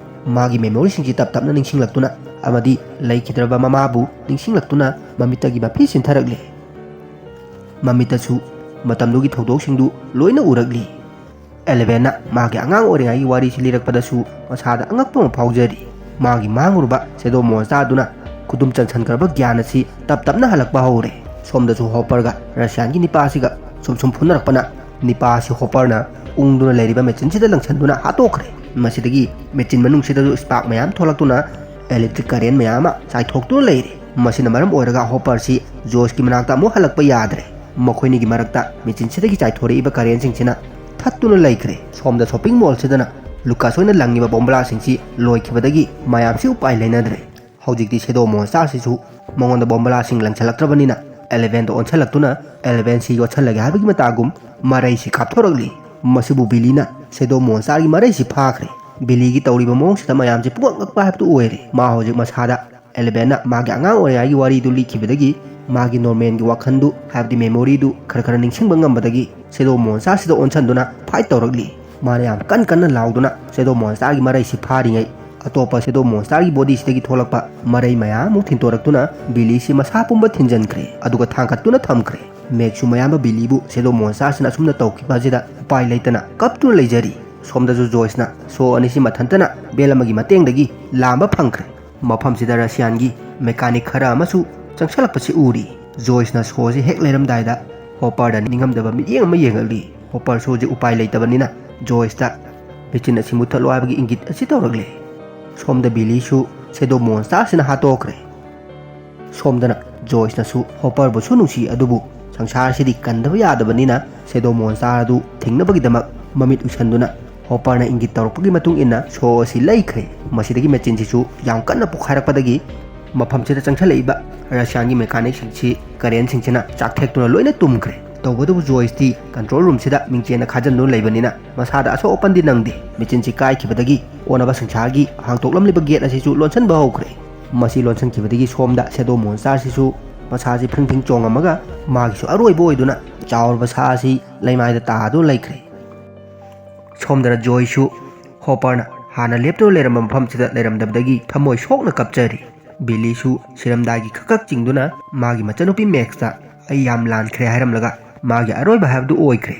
ꯃꯥꯒꯤ ꯃꯦꯃꯣꯔꯤꯁꯤꯡꯁꯤ ꯇꯞ ꯇꯞꯅ ꯅꯤꯡꯁꯤꯡꯂꯛꯇꯨꯅ ꯑꯃꯗꯤ ꯂꯩꯈꯤꯗ꯭ꯔꯕ ꯃꯃꯥꯕꯨ ꯅꯤꯡꯁꯤꯡꯂꯛꯇꯨꯅ ꯃꯃꯤꯠꯇꯒꯤ ꯃꯐꯤ ꯆꯤꯟꯊꯔꯛꯂꯤ꯫ ꯃꯃꯤꯠꯇꯁꯨ ꯃꯇꯝꯗꯨꯒꯤ ꯊꯧꯗꯣꯛꯁꯤꯡꯗꯨ ꯂꯣꯏꯅ ꯎꯔꯛꯂꯤ꯫ ꯑꯦꯂꯦꯚꯦꯟꯅ ꯃꯥꯒꯤ ꯑꯉꯥꯡ ꯑꯣꯏꯔꯤꯉꯩꯒꯤ ꯋꯥꯔꯤꯁꯤ ꯂꯤꯔꯛꯄꯗꯁꯨ ꯃꯁꯥꯗ ꯑꯉꯛꯄ ꯑꯃ ꯐꯥꯎꯖꯔꯤ꯫ ꯃꯥꯒꯤ ꯃꯥꯡꯂꯨꯔꯕ ꯁꯦꯗꯣ ꯃꯣꯟꯁꯇꯔꯗꯨꯅ ꯈꯨꯗꯨꯝ ꯆꯟꯁꯟꯈ꯭ꯔꯕ ꯒ꯭ꯌꯥꯟ ꯑꯁꯤ ꯇꯞ ꯇꯞꯅ ꯍꯜꯂꯛꯄ ꯍꯧꯔꯦ꯫ ꯁꯣꯝꯗꯁꯨ ꯍꯣꯄꯔꯒ ꯔꯁꯤꯌꯥꯟꯒꯤ ꯅꯤꯄꯥ ꯑꯁꯤꯒ ꯁꯨꯝ ꯁꯨꯝ ꯐꯨꯅꯔꯛꯄꯅ ꯅꯤꯄꯥ ꯑꯁꯤ ꯍꯣꯄꯔꯅ ꯎꯪꯗꯨꯅ ꯂꯩꯔꯤꯕ ꯃꯦꯆꯤꯟꯁꯤꯗ ꯂꯪꯁꯟꯗꯨꯅ ꯍꯥꯠꯇꯣꯛꯈ꯭ꯔꯦ꯫ ꯃꯁꯤꯗꯒꯤ ꯃꯦꯆꯤꯟ ꯃꯅꯨꯡꯁꯤꯗꯁꯨ ꯁ꯭ꯄꯥꯔꯛ ꯃꯌꯥꯝ ꯊꯣꯛꯂꯛꯇꯨꯅ ꯏꯂꯦꯛꯇ꯭ꯔꯤꯛ ꯀꯔꯦꯟ ꯃꯌꯥꯝ ꯑꯃ ꯆꯥꯏꯊꯣꯛꯇꯨꯅ ꯂꯩꯔꯦ꯫ ꯃꯁꯤꯅ ꯃꯔꯝ ꯑꯣꯏꯔꯒ ꯍꯣꯄꯔꯁꯤ ꯖꯣꯏꯁꯀꯤ ꯃꯅꯥꯛꯇ ꯑꯃꯨꯛ ꯍꯜꯂꯛꯄ ꯌꯥꯗ꯭ꯔꯦ꯫ ꯃꯈꯣꯏꯅꯤꯒꯤ ꯃꯔꯛꯇ ꯃꯦꯆꯤꯟꯁꯤꯗꯒꯤ ꯆꯥꯏꯊꯣꯔꯛꯏꯕ ꯀꯔꯦꯟꯁꯤꯡꯁꯤꯅ ꯊꯠꯇꯨꯅ ꯂꯩꯈ꯭ꯔꯦ꯫ ꯁꯣꯝꯗ ꯁꯣꯞꯄꯤꯡ ꯃꯣꯜꯁꯤꯗꯅ ꯂꯨꯀꯥꯁ ꯍꯣꯏꯅ ꯂꯪꯉꯤꯕ ꯕꯣꯝꯕꯂꯥꯁꯤꯡꯁꯤ ꯂꯣꯏꯈꯤꯕꯗꯒꯤ ꯃꯌꯥꯝꯁꯤ ꯎꯄꯥꯏ ꯂꯩꯅꯗ꯭ꯔꯦ꯫ ꯍꯧꯖꯤꯛꯇꯤ ꯁꯦꯗꯣ ꯃꯣꯟꯁꯇꯥꯔꯁꯤꯁꯨ ꯃꯉꯣꯟꯗ ꯕꯣꯝꯕꯂꯥꯁꯤꯡ ꯂꯪꯁꯤꯜꯂꯛꯇ꯭ꯔꯕꯅꯤꯅ ꯑꯦꯂꯦꯚꯦꯟꯗ ꯑꯣꯟꯁꯤꯜꯂꯛꯇꯨꯅ ꯑꯦꯂꯦꯚꯦꯟꯁꯤ ꯌꯣꯠꯁꯤꯜꯂꯒꯦ ꯍꯥꯏꯕꯒꯤ ꯃꯇꯥꯒꯨꯝ ꯃꯔꯩꯁꯤ ꯀꯥꯞꯊꯣꯔꯛꯂꯤ꯫ ꯃꯁꯤꯕꯨ ꯕꯤꯂꯤꯅ ꯁꯦꯗꯣ ꯃꯣꯟꯁꯇꯥꯔꯒꯤ ꯃꯔꯩꯁꯤ ꯐꯥꯈ꯭ꯔꯦ꯫ ꯕꯤꯂꯤꯒꯤ ꯇꯧꯔꯤꯕ ꯃꯑꯣꯡꯁꯤꯗ ꯃꯌꯥꯝꯁꯤ ꯄꯨꯡꯉꯛ ꯉꯛꯄ ꯍꯥꯏꯕꯗꯨ ꯑꯣꯏꯔꯦ꯫ ꯃꯥ ꯍꯧꯖꯤꯛ ꯃꯁꯥꯗ ꯑꯦꯂꯦꯚꯦꯟꯅ ꯃꯥꯒꯤ ꯑꯉꯥꯡ ꯑꯣꯏꯔꯤꯉꯩꯒꯤ ꯋꯥꯔꯤꯗꯨ ꯂꯤꯈꯤꯕꯗꯒꯤ ꯃꯥꯒꯤ ꯅꯣꯔꯃꯦꯟꯒꯤ ꯋꯥꯈꯜꯗꯨ, ꯍꯥꯏꯕꯗꯤ ꯃꯦꯃꯣꯔꯤꯗꯨ ꯈꯔ ꯈꯔ ꯅꯤꯡꯁꯤꯡꯕ ꯉꯝꯕꯗꯒꯤ ꯁꯦꯗꯣ ꯃꯣꯟꯁꯇꯥꯔꯁꯤꯗ ꯑꯣꯟꯁꯤꯟꯗꯨꯅ ꯐꯥꯏꯠ ꯇꯧꯔꯛꯂꯤ꯫ ꯃꯥꯅ ꯌꯥꯝ ꯀꯟ ꯀꯟꯅ ꯂꯥꯎꯗꯨꯅ ꯁꯦꯗꯣ ꯃꯣꯟꯁꯇꯥꯔꯒꯤ ꯃꯔꯩꯁꯤ ꯐꯥꯔꯤꯉꯩ ꯑꯇꯣꯞꯄ ꯁꯦꯗꯣ ꯃꯣꯟꯁꯇꯥꯔꯒꯤ ꯕꯣꯗꯤꯁꯤꯗꯒꯤ ꯊꯣꯛꯂꯛꯄ ꯃꯔꯩ ꯃꯌꯥꯝ ꯑꯃꯨꯛ ꯊꯤꯟꯇꯣꯔꯛꯇꯨꯅ ꯕꯤꯂꯤꯁꯤ ꯃꯁꯥ ꯄꯨꯝꯕ ꯊꯤꯟꯖꯤꯟꯈ꯭ꯔꯦ, ꯑꯗꯨꯒ ꯊꯥꯡꯒꯠꯇꯨꯅ ꯊꯝꯈ꯭ꯔꯦ꯫ ꯃꯦꯛꯁꯨ ꯃꯌꯥꯝꯕ ꯕꯤꯂꯤꯕꯨ ꯁꯦꯗꯣ ꯃꯣꯟꯁꯇꯥꯔꯁꯤꯅ ꯑꯁꯨꯝꯅ ꯇꯧꯈꯤꯕ ꯑꯁꯤꯗ ꯎꯄꯥꯏ ꯂꯩꯇꯅ ꯀꯞꯇꯨꯅ ꯂꯩꯖꯔꯤ꯫ ꯁꯣꯝꯗꯁꯨ ꯖꯣꯏꯁꯅ ꯁꯣ ꯑꯅꯤꯁꯤ ꯃꯊꯟꯇꯅ ꯕꯦꯜ ꯑꯃꯒꯤ ꯃꯇꯦꯡꯗꯒꯤ ꯂꯥꯝꯕ ꯐꯪꯈ꯭ꯔꯦ꯫ ꯃꯐꯝꯁꯤꯗ ꯔꯁꯤꯌꯥꯟꯒꯤ ꯃꯦꯀꯥꯅꯤꯛ ꯈꯔ ꯑꯃꯁꯨ ꯆꯪꯁꯤꯜꯂꯛꯄꯁꯤ ꯎꯔꯤ꯫ ꯖꯣꯏꯁꯅ ꯁꯣꯁꯤ ꯍꯦꯛ ꯂꯩꯔꯝꯗꯥꯏꯗ ꯍꯣꯄꯔꯗ ꯅꯤꯡꯉꯝꯗꯕ ꯃꯤꯠꯌꯦꯡ ꯑꯃ ꯌꯦꯡꯉꯛꯂꯤ꯫ ꯍꯣꯄꯔꯁꯨ ꯍꯧꯖꯤꯛ ꯎꯄꯥꯏ ꯂꯩꯇꯕꯅꯤꯅ ꯖꯣꯏꯁꯇ ꯃꯦꯆꯤꯟ ꯑꯁꯤ ꯃꯨꯠꯊꯠꯂꯣ ꯍꯥꯏꯕꯒꯤ ꯏꯪꯒꯤꯠ ꯑꯁꯤ ꯇꯧꯔꯛꯂꯦ꯫ ꯁꯣꯝꯗ ꯕꯤꯂꯤꯁꯨ ꯁꯦꯗꯣ ꯃꯣꯟꯁꯇꯥꯔꯁꯤꯅ ꯍꯥꯠꯇꯣꯛꯈ꯭ꯔꯦ꯫ ꯁꯣꯝꯗꯅ ꯖꯣꯏꯁꯅꯁꯨ ꯍꯣꯄꯔꯕꯨꯁꯨ ꯅꯨꯡꯁꯤ, ꯑꯗꯨꯕꯨ ꯁꯪꯁꯥꯔꯁꯤꯗꯤ ꯀꯟꯗꯕ ꯌꯥꯗꯕꯅꯤꯅ ꯁꯦꯗꯣ ꯃꯣꯟꯁꯇꯥꯔ ꯑꯗꯨ ꯊꯤꯡꯅꯕꯒꯤꯗꯃꯛ ꯃꯃꯤꯠ ꯎꯏꯁꯟꯗꯨꯅ ꯍꯣꯄꯔꯅ ꯏꯪꯒꯤꯠ ꯇꯧꯔꯛꯄꯒꯤ ꯃꯇꯨꯡ ꯏꯟꯅ ꯁꯣ ꯑꯁꯤ ꯂꯩꯈ꯭ꯔꯦ꯫ ꯃꯁꯤꯗꯒꯤ ꯃꯦꯆꯤꯟꯁꯤꯁꯨ ꯌꯥꯝ ꯀꯟꯅ ꯄꯣꯈꯥꯏꯔꯛꯄꯗꯒꯤ ꯃꯐꯝꯁꯤꯗ ꯆꯪꯁꯤꯜꯂꯛꯏꯕ ꯔꯁꯤꯌꯥꯟꯒꯤ ꯃꯦꯀꯥꯅꯤꯛꯁꯤꯡꯁꯤ ꯀꯔꯦꯟꯁꯤꯡꯁꯤꯅ ꯆꯥꯛꯊꯦꯛꯇꯨꯅ ꯂꯣꯏꯅ ꯇꯨꯝꯈ꯭ꯔꯦ꯫ ꯇꯧꯕꯇꯕꯨ ꯖꯣꯏꯁꯇꯤ ꯀꯟꯇ꯭ꯔꯣꯜ ꯔꯨꯝꯁꯤꯗ ꯃꯤꯡꯆꯦꯟꯅ ꯈꯥꯖꯤꯟꯗꯨꯅ ꯂꯩꯕꯅꯤꯅ ꯃꯁꯥꯗ ꯑꯁꯣꯛ ꯑꯄꯟꯗꯤ ꯅꯪꯗꯦ꯫ ꯃꯦꯆꯤꯟꯁꯤ ꯀꯥꯏꯈꯤꯕꯗꯒꯤ ꯑꯣꯟꯅꯕ ꯁꯪꯁꯥꯔꯒꯤ ꯍꯥꯡꯇꯣꯛꯂꯝꯂꯤꯕ ꯒꯦꯠ ꯑꯁꯤꯁꯨ ꯂꯣꯟꯁꯤꯟꯕ ꯍꯧꯈ꯭ꯔꯦ꯫ ꯃꯁꯤ ꯂꯣꯟꯁꯤꯟꯈꯤꯕꯗꯒꯤ ꯁꯣꯝꯗ ꯁꯦꯗꯣ ꯃꯣꯟꯁꯇꯥꯔꯁꯤꯁꯨ ꯃꯁꯥꯁꯤ ꯐ꯭ꯔꯤꯡ ꯐ꯭ꯔꯤꯡ ꯆꯣꯡꯉꯝꯃꯒ ꯃꯥꯒꯤꯁꯨ ꯑꯔꯣꯏꯕ ꯑꯣꯏꯗꯨꯅ ꯆꯥꯎꯔꯕ ꯁꯥ ꯑꯁꯤ ꯂꯩꯃꯥꯏꯗ ꯇꯥꯗꯨꯅ ꯂꯩꯈ꯭ꯔꯦ꯫ ꯁꯣꯝꯗꯅ ꯖꯣꯏꯁꯨ ꯍꯣꯄꯔꯅ ꯍꯥꯟꯅ ꯂꯦꯞꯇꯨꯅ ꯂꯩꯔꯝꯕ ꯃꯐꯝꯁꯤꯗ ꯂꯩꯔꯝꯗꯕꯗꯒꯤ ꯊꯃꯣꯏ ꯁꯣꯛꯅ ꯀꯞꯆꯔꯤ꯫ ꯕꯤꯂꯤꯁꯨ ꯁꯤꯔꯝꯗꯥꯏꯒꯤ ꯈꯛ ꯈꯛ ꯆꯤꯡꯗꯨꯅ ꯃꯥꯒꯤ ꯃꯆꯟꯅꯨꯄꯤ ꯃꯦꯛꯁꯇ "ꯑꯩ ꯌꯥꯝ ꯂꯥꯟꯈ꯭ꯔꯦ" ꯍꯥꯏꯔꯝꯂꯒ ꯃꯥꯒꯤ ꯑꯔꯣꯏꯕ ꯍꯥꯏꯕꯗꯨ ꯑꯣꯏꯈ꯭ꯔꯦ꯫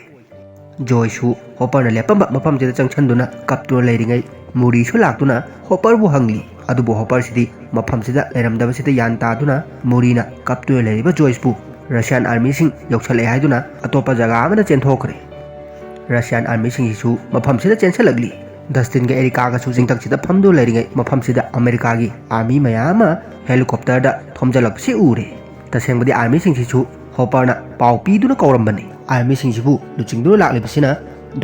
ꯖꯣꯏꯁꯨ ꯍꯣꯄꯔꯅ ꯂꯦꯞꯄꯝꯕ ꯃꯐꯝꯁꯤꯗ ꯆꯪꯁꯤꯟꯗꯨꯅ ꯀꯞꯇꯨꯅ ꯂꯩꯔꯤꯉꯩ ꯃꯨꯔꯤꯁꯨ ꯂꯥꯛꯇꯨꯅ ꯍꯣꯄꯔꯕꯨ ꯍꯪꯂꯤ꯫ ꯑꯗꯨꯕꯨ ꯍꯣꯄꯔꯁꯤꯗꯤ ꯃꯐꯝꯁꯤꯗ ꯂꯩꯔꯝꯗꯕꯁꯤꯗ ꯌꯥꯟ ꯇꯥꯗꯨꯅ ꯃꯨꯔꯤꯅ ꯀꯞꯇꯨꯅ ꯂꯩꯔꯤꯕ ꯖꯣꯏꯁꯄꯨ ꯔꯁꯤꯌꯥꯟ ꯑꯥꯔꯃꯤꯁꯤꯡ ꯌꯧꯁꯜꯂꯛꯑꯦ ꯍꯥꯏꯗꯨꯅ ꯑꯇꯣꯞꯄ ꯖꯒꯥ ꯑꯃꯗ ꯆꯦꯟꯊꯣꯛꯈ꯭ꯔꯦ꯫ ꯔꯁꯤꯌꯥꯟ ꯑꯥꯔꯃꯤꯁꯤꯡꯁꯤꯁꯨ ꯃꯐꯝꯁꯤꯗ ꯆꯦꯟꯁꯤꯜꯂꯛꯂꯤ꯫ ꯗꯁꯇꯤꯟꯒ ꯑꯦꯔꯤꯀꯥꯒꯁꯨ ꯆꯤꯡꯊꯛꯁꯤꯗ ꯐꯝꯗꯨꯅ ꯂꯩꯔꯤꯉꯩ ꯃꯐꯝꯁꯤꯗ ꯑꯃꯦꯔꯤꯀꯥꯒꯤ ꯑꯥꯔꯃꯤ ꯃꯌꯥꯝ ꯑꯃ ꯍꯦꯂꯤꯀꯣꯞꯇꯔꯗ ꯊꯣꯝꯖꯤꯜꯂꯛꯄꯁꯤ ꯎꯔꯦ꯫ ꯇꯁꯦꯡꯕꯗꯤ ꯑꯥꯔꯃꯤꯁꯤꯡꯁꯤꯁꯨ ꯍꯣꯄꯔꯅ ꯄꯥꯎ ꯄꯤꯗꯨꯅ ꯀꯧꯔꯝꯕꯅꯤ꯫ ꯑꯥꯔꯃꯤꯁꯤꯡꯁꯤꯕꯨ ꯂꯨꯆꯤꯡꯗꯨꯅ ꯂꯥꯛꯂꯤꯕꯁꯤꯅ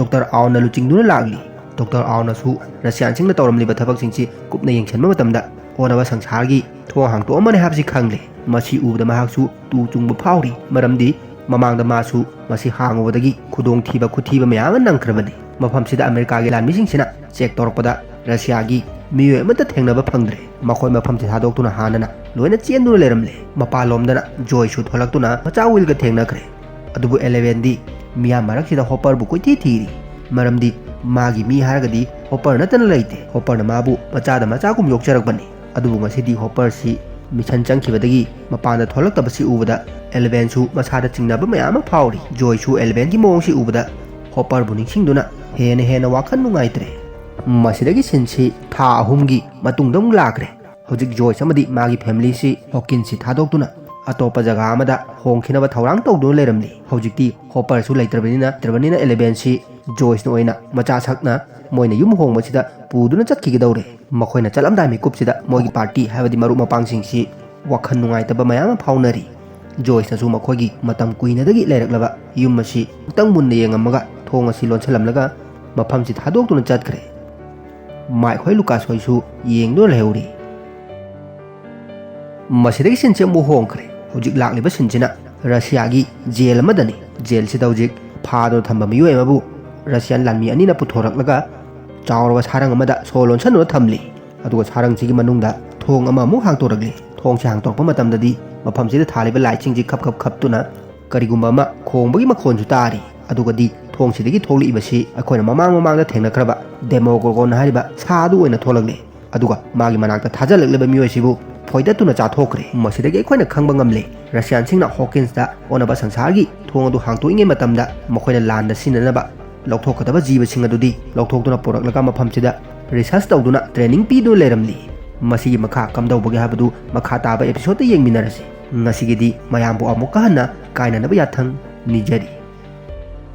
ꯗꯣꯛꯇꯔ ꯑꯥꯎꯟꯅ ꯂꯨꯆꯤꯡꯗꯨꯅ ꯂꯥꯛꯂꯤ꯫ ꯗꯣꯛꯇꯔ ꯑꯥꯎꯟꯅꯁꯨ ꯔꯁꯤꯌꯥꯟꯁꯤꯡꯅ ꯇꯧꯔꯝꯂꯤꯕ ꯊꯕꯛꯁꯤꯡꯁꯤ ꯀꯨꯞꯅ ꯌꯦꯡꯁꯤꯟꯕ ꯃꯇꯝꯗ ꯑꯣꯟꯅꯕ ꯁꯪꯁꯥꯔꯒꯤ ꯊꯣꯡ ꯍꯥꯡꯇꯣꯛꯑꯝꯕꯅꯤ ꯍꯥꯏꯕꯁꯤ ꯈꯪꯂꯦ꯫ ꯃꯁꯤ ꯎꯕꯗ ꯃꯍꯥꯛꯁꯨ ꯇꯨ ꯆꯨꯡꯕ ꯐꯥꯎꯔꯤ, ꯃꯔꯝꯗꯤ ꯃꯃꯥꯡꯗ ꯃꯥꯁꯨ ꯃꯁꯤ ꯍꯥꯡꯉꯨꯕꯗꯒꯤ ꯈꯨꯗꯣꯡꯊꯤꯕ ꯈꯨꯊꯤꯕ ꯃꯌꯥꯝ ꯑꯃ ꯅꯪꯈ꯭ꯔꯕꯅꯤ꯫ ꯃꯐꯝꯁꯤꯗ ꯑꯃꯦꯔꯤꯀꯥꯒꯤ ꯂꯥꯟꯃꯤꯁꯤꯡꯁꯤꯅ ꯆꯦꯛ ꯇꯧꯔꯛꯄꯗ ꯔꯁꯤꯌꯥꯒꯤ ꯃꯤꯑꯣꯏ ꯑꯃꯠꯇ ꯊꯦꯡꯅꯕ ꯐꯪꯗ꯭ꯔꯦ꯫ ꯃꯈꯣꯏ ꯃꯐꯝꯁꯤ ꯊꯥꯗꯣꯛꯇꯨꯅ ꯍꯥꯟꯅꯅ ꯂꯣꯏꯅ ꯆꯦꯟꯗꯨꯅ ꯂꯩꯔꯝꯂꯦ꯫ ꯃꯄꯥꯟꯂꯣꯝꯗꯅ ꯖꯣꯏꯁꯨ ꯊꯣꯛꯂꯛꯇꯨꯅ ꯃꯆꯥ ꯋꯤꯜꯒ ꯊꯦꯡꯅꯈ꯭ꯔꯦ꯫ ꯑꯗꯨꯕꯨ ꯑꯦꯂꯦꯚꯦꯟꯗꯤ ꯃꯤꯌꯥꯝ ꯃꯔꯛꯁꯤꯗ ꯍꯣꯄꯔꯕꯨ ꯀꯣꯏꯊꯤ ꯊꯤꯔꯤ, ꯃꯔꯝꯗꯤ ꯃꯥꯒꯤ ꯃꯤ ꯍꯥꯏꯔꯒꯗꯤ ꯍꯣꯄꯔ ꯅꯠꯇꯅ ꯂꯩꯇꯦ꯫ ꯍꯣꯄꯔꯅ ꯃꯥꯕꯨ ꯃꯆꯥꯗ ꯃꯆꯥꯒꯨꯝ ꯌꯣꯛꯆꯔꯛꯄꯅꯤ꯫ ꯑꯗꯨꯕꯨ ꯉꯁꯤꯗꯤ ꯍꯣꯄꯔꯁꯤ ꯃꯤꯁꯟ ꯆꯪꯈꯤꯕꯗꯒꯤ ꯃꯄꯥꯟꯗ ꯊꯣꯛꯂꯛꯇꯕꯁꯤ ꯎꯕꯗ ꯑꯦꯂꯦꯚꯦꯟꯁꯨ ꯃꯁꯥꯗ ꯆꯤꯡꯅꯕ ꯃꯌꯥꯝ ꯑꯃ ꯐꯥꯎꯔꯤ꯫ ꯖꯣꯏꯁꯨ ꯑꯦꯂꯦꯚꯦꯟꯒꯤ ꯃꯑꯣꯡꯁꯤ ꯎꯕꯗ ꯍꯣꯄꯔꯕꯨ ꯅꯤꯡꯁꯤꯡꯗꯨꯅ ꯍꯦꯟꯅ ꯍꯦꯟꯅ ꯋꯥꯈꯜ ꯅꯨꯡꯉꯥꯏꯇ꯭ꯔꯦ꯫ ꯃꯁꯤꯗꯒꯤ ꯁꯤꯟꯁꯤ ꯊꯥ ꯑꯍꯨꯝꯒꯤ ꯃꯇꯨꯡꯗ ꯑꯃꯨꯛ ꯂꯥꯛꯈ꯭ꯔꯦ꯫ ꯍꯧꯖꯤꯛ ꯖꯣꯏꯁ ꯑꯃꯗꯤ ꯃꯥꯒꯤ ꯐꯦꯃꯤꯂꯤꯁꯤ ꯍꯣꯀꯤꯟꯁꯁꯤ ꯊꯥꯗꯣꯛꯇꯨꯅ ꯑꯇꯣꯞꯄ ꯖꯒꯥ ꯑꯃꯗ ꯍꯣꯡꯈꯤꯅꯕ ꯊꯧꯔꯥꯡ ꯇꯧꯗꯨꯅ ꯂꯩꯔꯝꯂꯤ꯫ ꯍꯧꯖꯤꯛꯇꯤ ꯍꯣꯄꯔꯁꯨ ꯂꯩꯇ꯭ꯔꯕꯅꯤꯅ, ꯂꯩꯇ꯭ꯔꯕꯅꯤꯅ ꯑꯦꯂꯦꯚꯦꯟꯁꯤ ꯖꯣꯏꯁꯅ ꯑꯣꯏꯅ ꯃꯆꯥ ꯁꯛꯅ ꯃꯣꯏꯅ ꯌꯨꯝ ꯍꯣꯡꯕꯁꯤꯗ ꯄꯨꯗꯨꯅ ꯆꯠꯈꯤꯒꯗꯧꯔꯦ꯫ ꯃꯈꯣꯏꯅ ꯆꯠꯂꯝꯗꯥꯏ ꯃꯤꯀꯨꯞꯁꯤꯗ ꯃꯣꯏꯒꯤ ꯄꯥꯔꯇꯤ ꯍꯥꯏꯕꯗꯤ ꯃꯔꯨꯞ ꯃꯄꯥꯡꯁꯤꯡꯁꯤ ꯋꯥꯈꯜ ꯅꯨꯡꯉꯥꯏꯇꯕ ꯃꯌꯥꯝ ꯑꯃ ꯐꯥꯎꯅꯔꯤ꯫ ꯖꯣꯏꯁꯅꯁꯨ ꯃꯈꯣꯏꯒꯤ ꯃꯇꯝ ꯀꯨꯏꯅꯗꯒꯤ ꯂꯩꯔꯛꯂꯕ ꯌꯨꯝ ꯑꯁꯤ ꯑꯃꯨꯛꯇꯪ ꯃꯨꯟꯅ ꯌꯦꯡꯉꯝꯃꯒ ꯊꯣꯡ ꯑꯁꯤ ꯂꯣꯟꯁꯤꯜꯂꯝꯂꯒ ꯃꯐꯝꯁꯤ ꯊꯥꯗꯣꯛꯇꯨꯅ ꯆꯠꯈ꯭ꯔꯦ꯫ ꯃꯥꯏꯛ ꯍꯣꯏ ꯂꯨꯀꯥꯁ ꯍꯣꯏꯁꯨ ꯌꯦꯡꯗꯨꯅ ꯂꯩꯍꯧꯔꯤ꯫ ꯃꯁꯤꯗꯒꯤ ꯁꯤꯟꯁꯤ ꯑꯃꯨꯛ ꯍꯣꯡꯈ꯭ꯔꯦ꯫ ꯍꯧꯖꯤꯛ ꯂꯥꯛꯂꯤꯕ ꯁꯤꯟꯁꯤꯅ ꯔꯁꯤꯌꯥꯒꯤ ꯖꯦꯜ ꯑꯃꯗꯅꯤ꯫ ꯖꯦꯜꯁꯤꯗ ꯍꯧꯖꯤꯛ ꯐꯥꯗꯨꯅ ꯊꯝꯕ ꯃꯤꯑꯣꯏ ꯑꯃꯕꯨ ꯔꯁꯤꯌꯥꯟ ꯂꯥꯟꯃꯤ ꯑꯅꯤꯅ ꯄꯨꯊꯣꯔꯛꯂꯒ ꯆꯥꯎꯔꯕ ꯁꯥꯔꯪ ꯑꯃꯗ ꯁꯣ ꯂꯣꯟꯁꯤꯟꯗꯨꯅ ꯊꯝꯂꯤ꯫ ꯑꯗꯨꯒ ꯁꯥꯔꯪꯁꯤꯒꯤ ꯃꯅꯨꯡꯗ ꯊꯣꯡ ꯑꯃꯃꯨꯛ ꯍꯥꯡꯇꯣꯔꯛꯂꯤ꯫ ꯊꯣꯡꯁꯤ ꯍꯥꯡꯇꯣꯔꯛꯄ ꯃꯇꯝꯗꯗꯤ ꯃꯐꯝꯁꯤꯗ ꯊꯥꯜꯂꯤꯕ ꯂꯥꯏꯠꯁꯤꯡꯁꯤ ꯈꯞ ꯈꯞ ꯈꯞꯇꯨꯅ ꯀꯔꯤꯒꯨꯝꯕ ꯑꯃ ꯈꯣꯡꯕꯒꯤ ꯃꯈꯣꯟꯁꯨ ꯇꯥꯔꯤ꯫ ꯑꯗꯨꯒꯗꯤ ꯊꯣꯡꯁꯤꯗꯒꯤ ꯊꯣꯛꯂꯛꯏꯕꯁꯤ ꯑꯩꯈꯣꯏꯅ ꯃꯃꯥꯡ ꯃꯃꯥꯡꯗ ꯊꯦꯡꯅꯈ꯭ꯔꯕ ꯗꯦꯃꯣꯒꯣꯔꯒꯣꯟ ꯍꯥꯏꯔꯤꯕ ꯁꯥ ꯑꯗꯨ ꯑꯣꯏꯅ ꯊꯣꯛꯂꯛꯂꯦ꯫ ꯑꯗꯨꯒ ꯃꯥꯒꯤ ꯃꯅꯥꯛꯇ ꯊꯥꯖꯤꯜꯂꯛꯂꯤꯕ ꯃꯤꯑꯣꯏꯁꯤꯕꯨ ꯐꯣꯏꯗꯠꯇꯨꯅ ꯆꯥꯊꯣꯛꯈ꯭ꯔꯦ꯫ ꯃꯁꯤꯗꯒꯤ ꯑꯩꯈꯣꯏꯅ ꯈꯪꯕ ꯉꯝꯂꯦ, ꯔꯁꯤꯌꯥꯟꯁꯤꯡꯅ ꯍꯣꯀꯤꯟꯁꯇ ꯑꯣꯟꯅꯕ ꯁꯪꯁꯥꯔꯒꯤ ꯊꯣꯡ ꯑꯗꯨ ꯍꯥꯡꯇꯣꯛꯏꯉꯩ ꯃꯇꯝꯗ ꯃꯈꯣꯏꯅ ꯂꯥꯟꯗ ꯁꯤꯖꯤꯟꯅꯅꯕ ꯂꯧꯊꯣꯛꯀꯗꯕ ꯖꯤꯕꯁꯤꯡ ꯑꯗꯨꯗꯤ ꯂꯧꯊꯣꯛꯇꯨꯅ ꯄꯨꯔꯛꯂꯒ ꯃꯐꯝꯁꯤꯗ ꯔꯤꯁꯔꯆ ꯇꯧꯗꯨꯅ ꯇ꯭ꯔꯦꯅꯤꯡ ꯄꯤꯗꯨꯅ ꯂꯩꯔꯝꯂꯤ꯫ ꯃꯁꯤꯒꯤ ꯃꯈꯥ ꯀꯝꯗꯧꯕꯒꯦ ꯍꯥꯏꯕꯗꯨ ꯃꯈꯥ ꯇꯥꯕ ꯑꯦꯄꯤꯁꯣꯗꯇ ꯌꯦꯡꯃꯤꯟꯅꯔꯁꯤ꯫ ꯉꯁꯤꯒꯤꯗꯤ ꯃꯌꯥꯝꯕꯨ ꯑꯃꯨꯛꯀ ꯍꯟꯅ ꯀꯥꯏꯅꯅꯕ ꯌꯥꯊꯪ ꯅꯤꯖꯔꯤ꯫